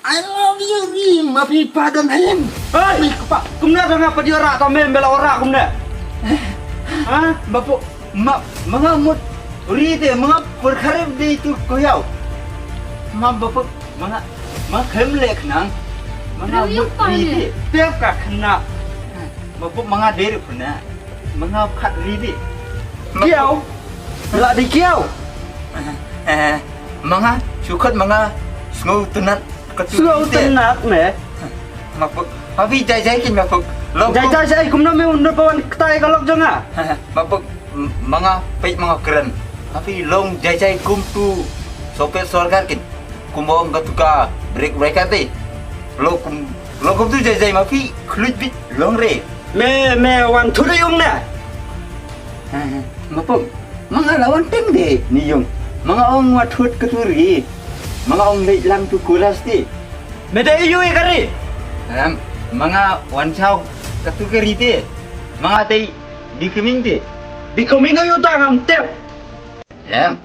I love you, Ri. Ma phi pardon him. Hey! Ri, kpa. Kumne ka nga padiora ta mem bela ora kumne. Ha? Bapu, ma, ma nga mut Ri te, ma nga pyrkhat de tu ko yau. Ma bapu, ma nga, ma khlem leh khnang. Ma nga mut Ri te. Te ka khnang. Bapu, ma nga dei ruh khnang. Ma nga khat Ri dei. Kiaw. La dei kiaw. Eh, ma nga shu khat ma nga sngewtynnat. Sngewtynnat ne. Ma puk. Ma phi jai jai kin ma puk. Jai jai jai kumno me un pa wan ktai ka lok jong nga. Ma puk, ma nga peit ma nga kren. Ma phi long jai jai kum tu sope sorkar kin. Kum ong ka tu ka break break ate. Lo kum, lo kum tu jai jai ma phi khluit bit long re. Me, me wan thuri ong na. Ma pom, ma nga la wan teng de ni yong. Ma nga ong wa thut ka tu ri. Ma nga ong leit lang tu kulas ti. Me de yu i kari. Em, ma nga wan chau ka tu kari ti. Ma nga te becoming ti. Becoming yu ta ngam tep. Em,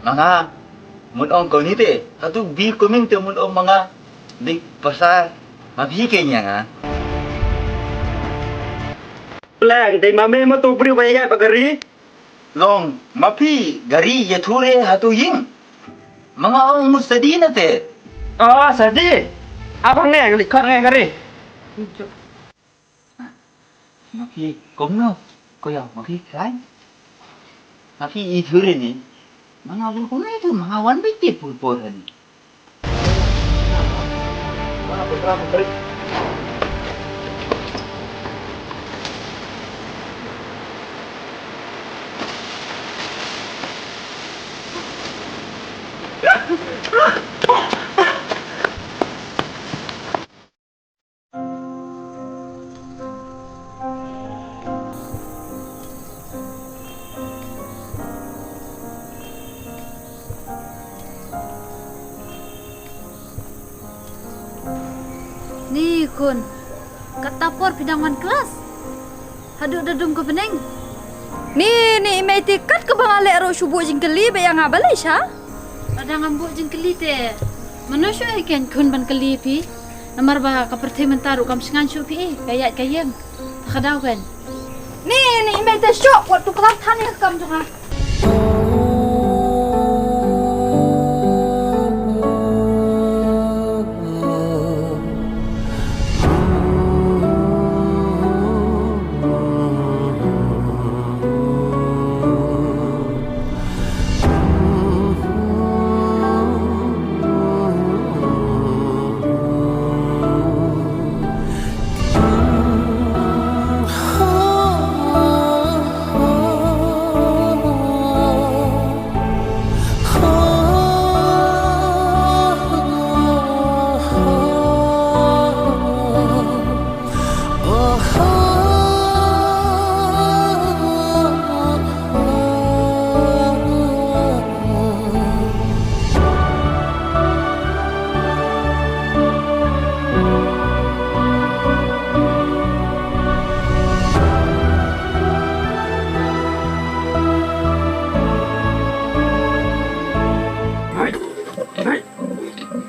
ma nga mut ong ko ni te. Ka tu becoming te mut ong ma nga. Dik pasal ma phi ke nya nga. Lang dei ma me ma tu briew ba ïa ba gari. Long ma phi gari ïa thu re ha tu ying. Ma nga ong mut sadi na te. Oh sadi. Abang ne ngi khot ngai gari. Ma phi kumno ko ïa ma phi kai. Ma phi i thu re ni. Ma nga ong kumno tu ma nga wan bi ti pur pur ni. Ni khun, kata por phi dang wan klas? Haduh da dum ka bneng. Ni, ni i mei te kat kaba nga leh ruh shu buh jingkylli ba ïa nga balei sha? Lada ngam buh jingkylli te mano shu ai kein khun ban kylli phi? Namar ba ka pyrthei mynta ruh kam shngaiñ shuh phi, ka ïaid ka ïeng. Ka daw kan. Ni, ni, i mei te shuh, wat tu klam than ïa ka kam jong nga.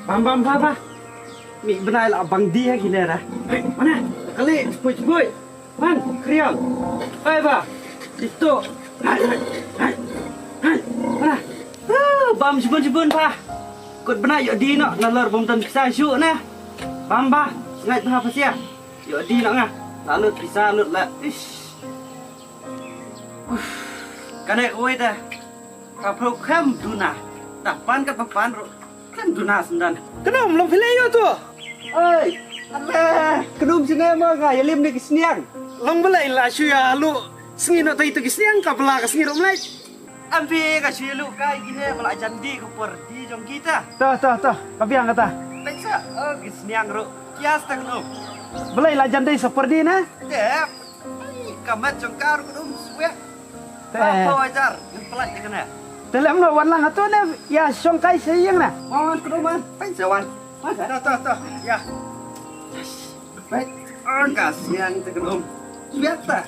Bam, bam, bam, bam. Mih bnai la bang dia kine ra. Hei, mana? Kali, sepoi, sepoi. Man, krial. Hei, ba. Itu. Hai, hai, hai. Hai, mana? Ah, bam jibun-jibun, ba. Kut bnai ïoh di noh, nalor bam tan pisa shu na. Bam, ba. Ngai tha pasia. Ïoh di noh nga. Lalut pisa, lut la. Ish. Uf. Kane kawei dah. Ka phrau khem duna. Dah pan kat ba pan ruh. Khem duna sendan. Khnum long phi leh ïa uto. Oi. Alah. Khnum sini ma nga ïalim ni ki sniang. Long balei la shu ïa luh sngi noh tai tu ki sniang ka bla ka sngi ruh mlei. Am phi ka shu ïa luh kai kine ma la jan di ka por di jong kita. Toh toh toh ka biang kata. Pynsa oh ki sniang ruh. Kias ta khnum. Balei la jan di sa por di na? Dep. Ai, ka met jong ka ruh kdum swiak. Te. Ba phew hajar, ngan pynlait ïa kane. Te lem no wan lang hato ne ïa shong kai sha ïing na. Wan kdum wan, pyn sha wan. Wan, to, to, to. Ïa. Pyn, ah, ka sniang te kdum. Swiak ta.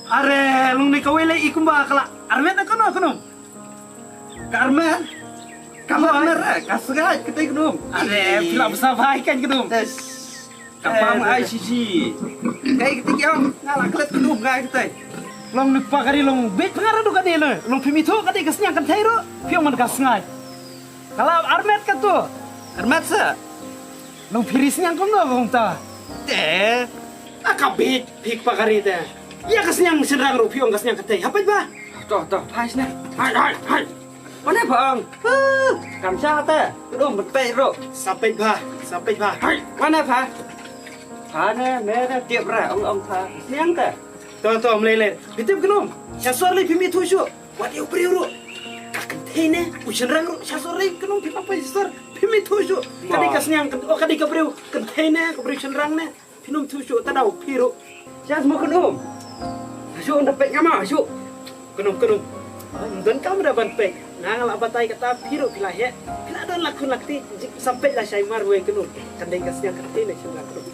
Are, long ni kawei lei i kumba ka la armet na kano kdum. Ka armet. Ka la armet re, ka sngewbha ka te kdum. Are, phi la bsa bai kan kdum. Tes. Ka pam ai shi shi. Kai kti kiam, nga la klet kdum kai kti. Long ni pa kari long bit panga ra du ka dei lo. Long phi mithu ka dei ka sniang kan thei ro. Phi ong man ka sngai. Ka la armet ka tu. Armet sa. Long phi ri sniang kum no long ta. Te. A ka bit phi pa kari te. Ïa ka sniang shynrang ro phi ong ka sniang kan thei. Hapet ba. To, to, phai sniang. Hai, hai, hai. Wane pha ong. Huh, kam sha te. Kdum ban peit ruh. Sa peit bha, sa peit bha. Hai, wane pha. Pha ne, me ne, tip ra, ong ong pha. Sniang te. To, to, mlei lei. Phi tip kdum. Sha sor lei phi mithu shuh. Wat ïa u briew ruh. Ka kynthei ne, u shynrang ruh. Sha sor lei kdum phi pang peit sha sor. Phi mithu shuh. Ka dei ka sniang, ka, oh, ka dei ka briew. Kynthei ne, ka briew shynrang ne. Phin ym thu shuh ta daw phi ruh. Sha sma kynum. Shu da peit nga ma shu. Kynum kynum. Ym don kam da ban peit. Nga la batai kata phi ruh phi la heh. Phi la don la khun la kti. Jik sam peit la shai mar wei kynum. Kan dei ka sniang kynthei ne shu la kynum.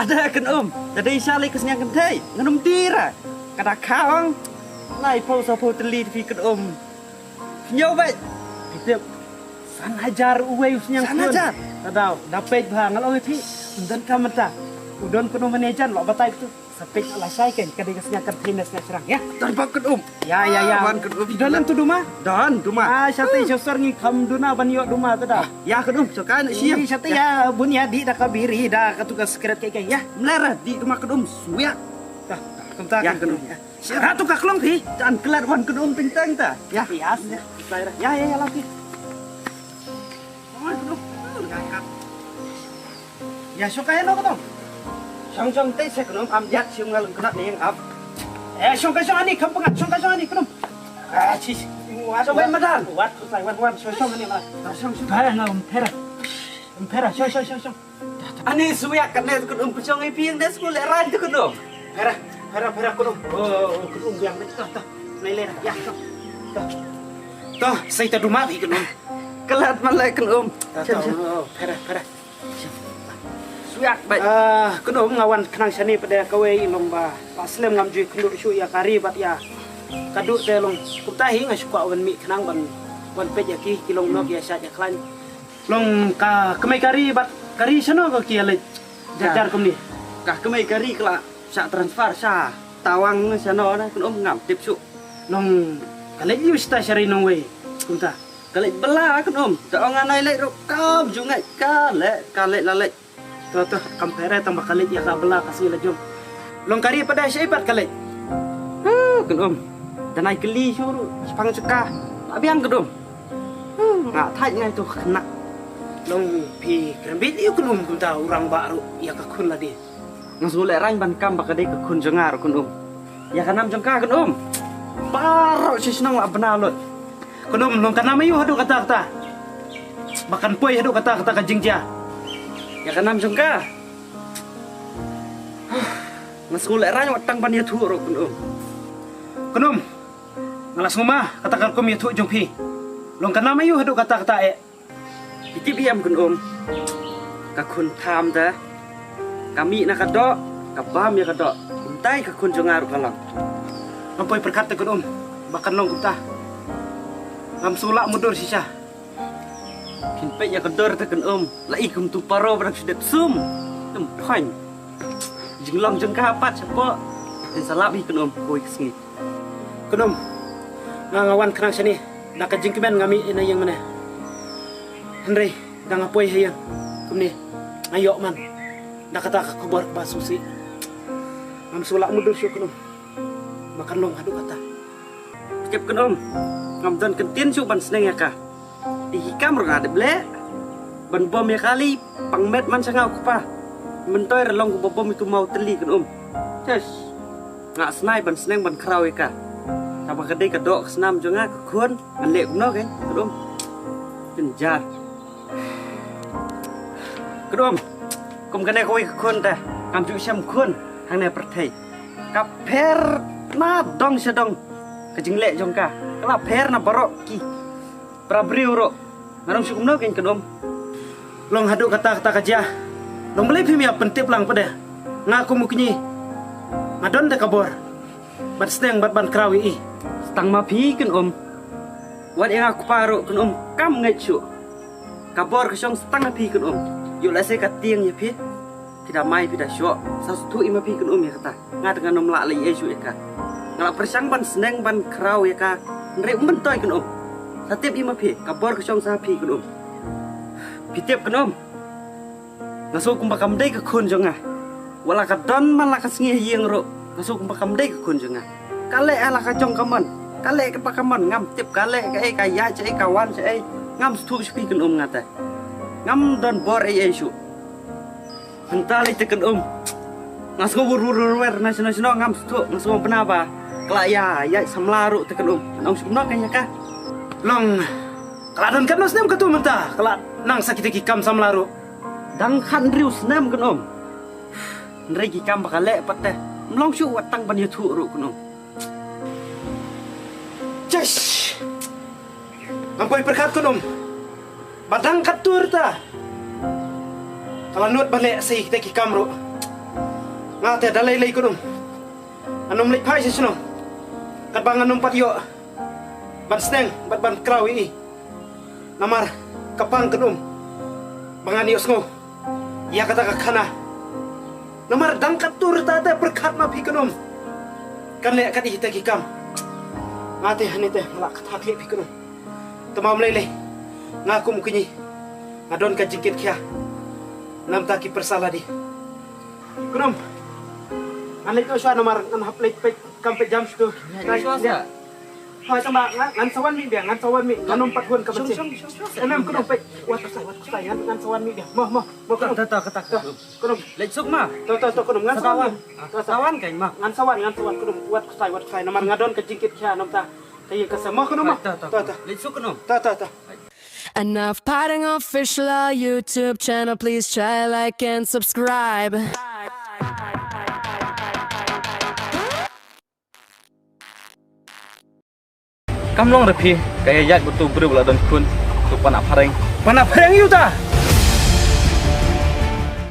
Ada kynum. Da dei sha lei ka sniang kynthei. Ngan ym dira. Ka da kha ong. Lai phew saw phew tylli phi kynum. Hynñiew beit. Phi tip. San hajar uwei u sniang. San hajar? Ka daw, da peit bha nga la ong ïa phi. Ym don kam mynta. U don kano mane jan lok batai tu. Sa peit la shai kein ka dei ka sniang kynthei ne sniang shynrang ïa. Don bak kynum. Ïa ïa ïa. Wan kynum. Don lem tu duma? Don duma. Ah, shate sha sor ngi kham duna ban ïoh duma tu da. Ïa kynum, sha kai na shim. Ïa shate ïa bun ïa dih da ka biri da ka tu ka sikret kein kein ïa. Mlei ra dih duma kynum swiak. Da, kumta ïa kynum. Ïa. Sha ra tu ka klong phi. Jan klet wan kynum teng teng ta. Ïa. Ïa. Ïa ïa ïa la phi. Wan kynum. Ïa shong kai no kynum. Shong shong te se kynum am ïat shim ngal kynat ne ïeng ap. Eh shong kai shong ani kam pyngat shong kai shong ani kynum. Ah chis. Shong kai madan. Wat ku sai wan wan shong shong ani ma. Shong shong. Ba na um phera. Um phera shong shong shong shong. Ani suya kane tu kynum pynshong i piang de skul le ran tu kynum. Phera, phera, phera kynum. Oh, oh, kynum biang de. Toh, toh. Nai le ya. Toh. Toh, sai ta duma bi kynum. Kelat malai kynum. Toh, toh, oh, phera, phera. Suyak bai. Ah, kynum nga wan khnang shane pade kawei long ba. Ba slem ngam jui kyndu shu ya kari bat ya. Kadu te long. Kumta hi nga shu kwa wan mi khnang ban wan pet ya ki ki long nok ya shat ya klan. Long ka kmei kari bat Ka ri shano ka ki ïa leit jar jar kumne? Ka kmie ka ri ka la shah transfer sha Tawang shano na, kynum, ngam tip shuh. Long ka leit ïu shata sha ri nongwei kumta? Ka leit bylla, kynum. Te ong nga nai leit ruh kam ju ngeit, ka leit, ka leit la leit. To to, kam pher re, tang ba ka leit ïa ka bylla ka sngi la jong. Long ka ri pat de shaei pat ka leit? Huh, kynum. Da nai kylli shuh ruh shaphang jong ka, la biang, kynum. Huh, nga thait ngai to khynnah. Long phi kren beit ïa u, kynum, kumta u rangbah ruh ïa ka khun lade. Nga sngewlehraiñ ban kam ba ka dei ka khun jong nga ruh, kynum. Ïa ka nam jong ka, kynum, baroh shi shnong la bna lut. Kynum, long ka nam aïu haduh katta katta ba kan poi haduh katta katta ka jingjia ïa ka nam jong ka? Nga sngewlehraiñ wat tang ban ïathuh ruh, kynum. Kynum, nga la sngewma kata ka rukom ïathuh jong phi. Long ka nam aïu haduh katta katta eh? Phi tip ïa em, kynum, ka khun tham te ka mih na ka doh, ka bam ïa ka doh. Kumta ïa ka khun jong nga ruh ka long. Ngam poi pyrkhat te, kynum, ba kan long kumta. Ngam sngewlah mutdur shisha. Phin peit ïa ka dur te, kynum, la i kum tu paro ba dang shu dep sum. Ym phain. Jinglong jong ka pat shapoh te sa lap hi, kynum, kawei ka sngi. Kynum, nga, nga wan khnang shane da ka jingkmen, nga mih na ïing mane. Hynrei da nga poi ha ïing kumne, nga ïoh man da kata ka khubor kaba sngewsih. Ngam sngewlah mutdur shuh, kynum, ba kan long haduh katta. Tip, kynum, ngam don kyntien shuh ban sneng ïa ka. Te ki kam ruh nga dep leh ban bom ïa ka, lei pang met man sha nga u kpa. Myntoi re long kumba bom ïa utu u maw tylli, kynum. Ches. Nga snai ban sneng ban khraw ïa ka. Tang ba ka dei ka doh ka snam jong nga, ka khun, ngan leh kumno kein, kynum. Jynjar. Kynum, kum kane kawei ka khun te kam ju shem khun hangne pyrthei. Ka pher na dong sha dong ka jingleh jong ka. Ka la pher na baroh ki para briew ruh. Nga ong shu kumno kein, kynum. Long haduh katta katta ka jia, long balei phim ïa pyntip lang pat de? Nga kum u kñi nga don te ka bor ban sneng bad ban khraw ïa i. Sa tang ma phi, kynum. Wat ïa nga u kpa ruh, kynum, kam ngeit shuh. Ka bor ka shong sa tang ha phi, kynum. Ïoh lehse ka tieng ïa phi, phi da mai, phi da shoh. Sa sngewthuh i ma phi, kynum, ïa kata. Nga te ngan ym lah leh ei ei shuh ïa ka. Nga la pyrshang ban sneng ban khraw ïa ka, hynrei um myntoi, kynum. Sa tip i ma phi, ka bor ka shong sa ha phi, kynum. Phi tip, kynum, nga sngew kumba kam dei ka khun jong nga. Wat la ka don man la ka sngi ha ïing ruh, nga sngew kumba kam dei ka khun jong nga. Ka leh ha la ka jong ka mon, ka leh kaba ka mon, ngam tip ka leh kaei, ka ïaid shaei, ka wan shaei. Ngam sngewthuh shuh, kynum, nga te. Ngam don bor ei ei shuh. Hynta lei te, kynum, nga sngew wur wur wur wer na shano shano, ngam sngewthuh, nga sngew bna ba ka la ïa ïaid samla ruh te, kynum. Ngan ong shu kumno kein ïa ka. Long ka la don katno snem katu mynta ka la nang sa kita ki kam samla ruh? Dang khathynriew snem, kynum. Hynrei ki kam ba ka leh pat te ym long shuh wat tang ban ïathuh ruh, kynum. Ches. Ngam poi pyrkhat, kynum, ba dang katto rta ka la nud ban leh sa kita ki kam ruh. Nga te da lei lei, kynum, ngan ym leit phai sha shnong katba ngan ym pat ïoh ban sneng bad ban khraw ïa i. Namar ka pang, kynum, ba ngan ïohsngew ïa kata ka khana. Namar dang katto rta te pyrkhat ma phi, kynum, kan leh kat ïa kita ki kam. Nga te hangne te nga la kata khlieh phi, kynum. Te ym lei lei, nga kum u kñi nga don ka jingkit khia namar ki pyrsa lade. Kynum, ngan leit noh shuwa namar ngan hap leit peit kam peit jam shuh. Leit shuwa sa. Hoi, tang ba ngan, ngan sa wan mih biang, ngan sa wan mih, ngan ym pat hun ka mynsiem. Em em, kynum, peit. Wat kusai, wat kusai, ngan, ngan sa wan mih biang. Mo, mo, mo, kynum. To, to, to, to, to. Kynum. Leit suk ma. To, to, to, kynum, ngan sa wan mih. To, to. Sa wan kein ma. Ngan sa wan, ngan sa wan, kynum. Wat kusai, wat kusai. Namar nga don ka jingkit khia namar ta ka ïing ka sem. Mo, kynum, mo. To, to, to. Leit suk, kynum. To, to, to. Enough Potting Official YouTube channel, please try, like and subscribe. Kam long re phi, ka ïa ïaid bad uto u briew ba la don khun, uto u Panaphareng. Panaphareng ïa uta?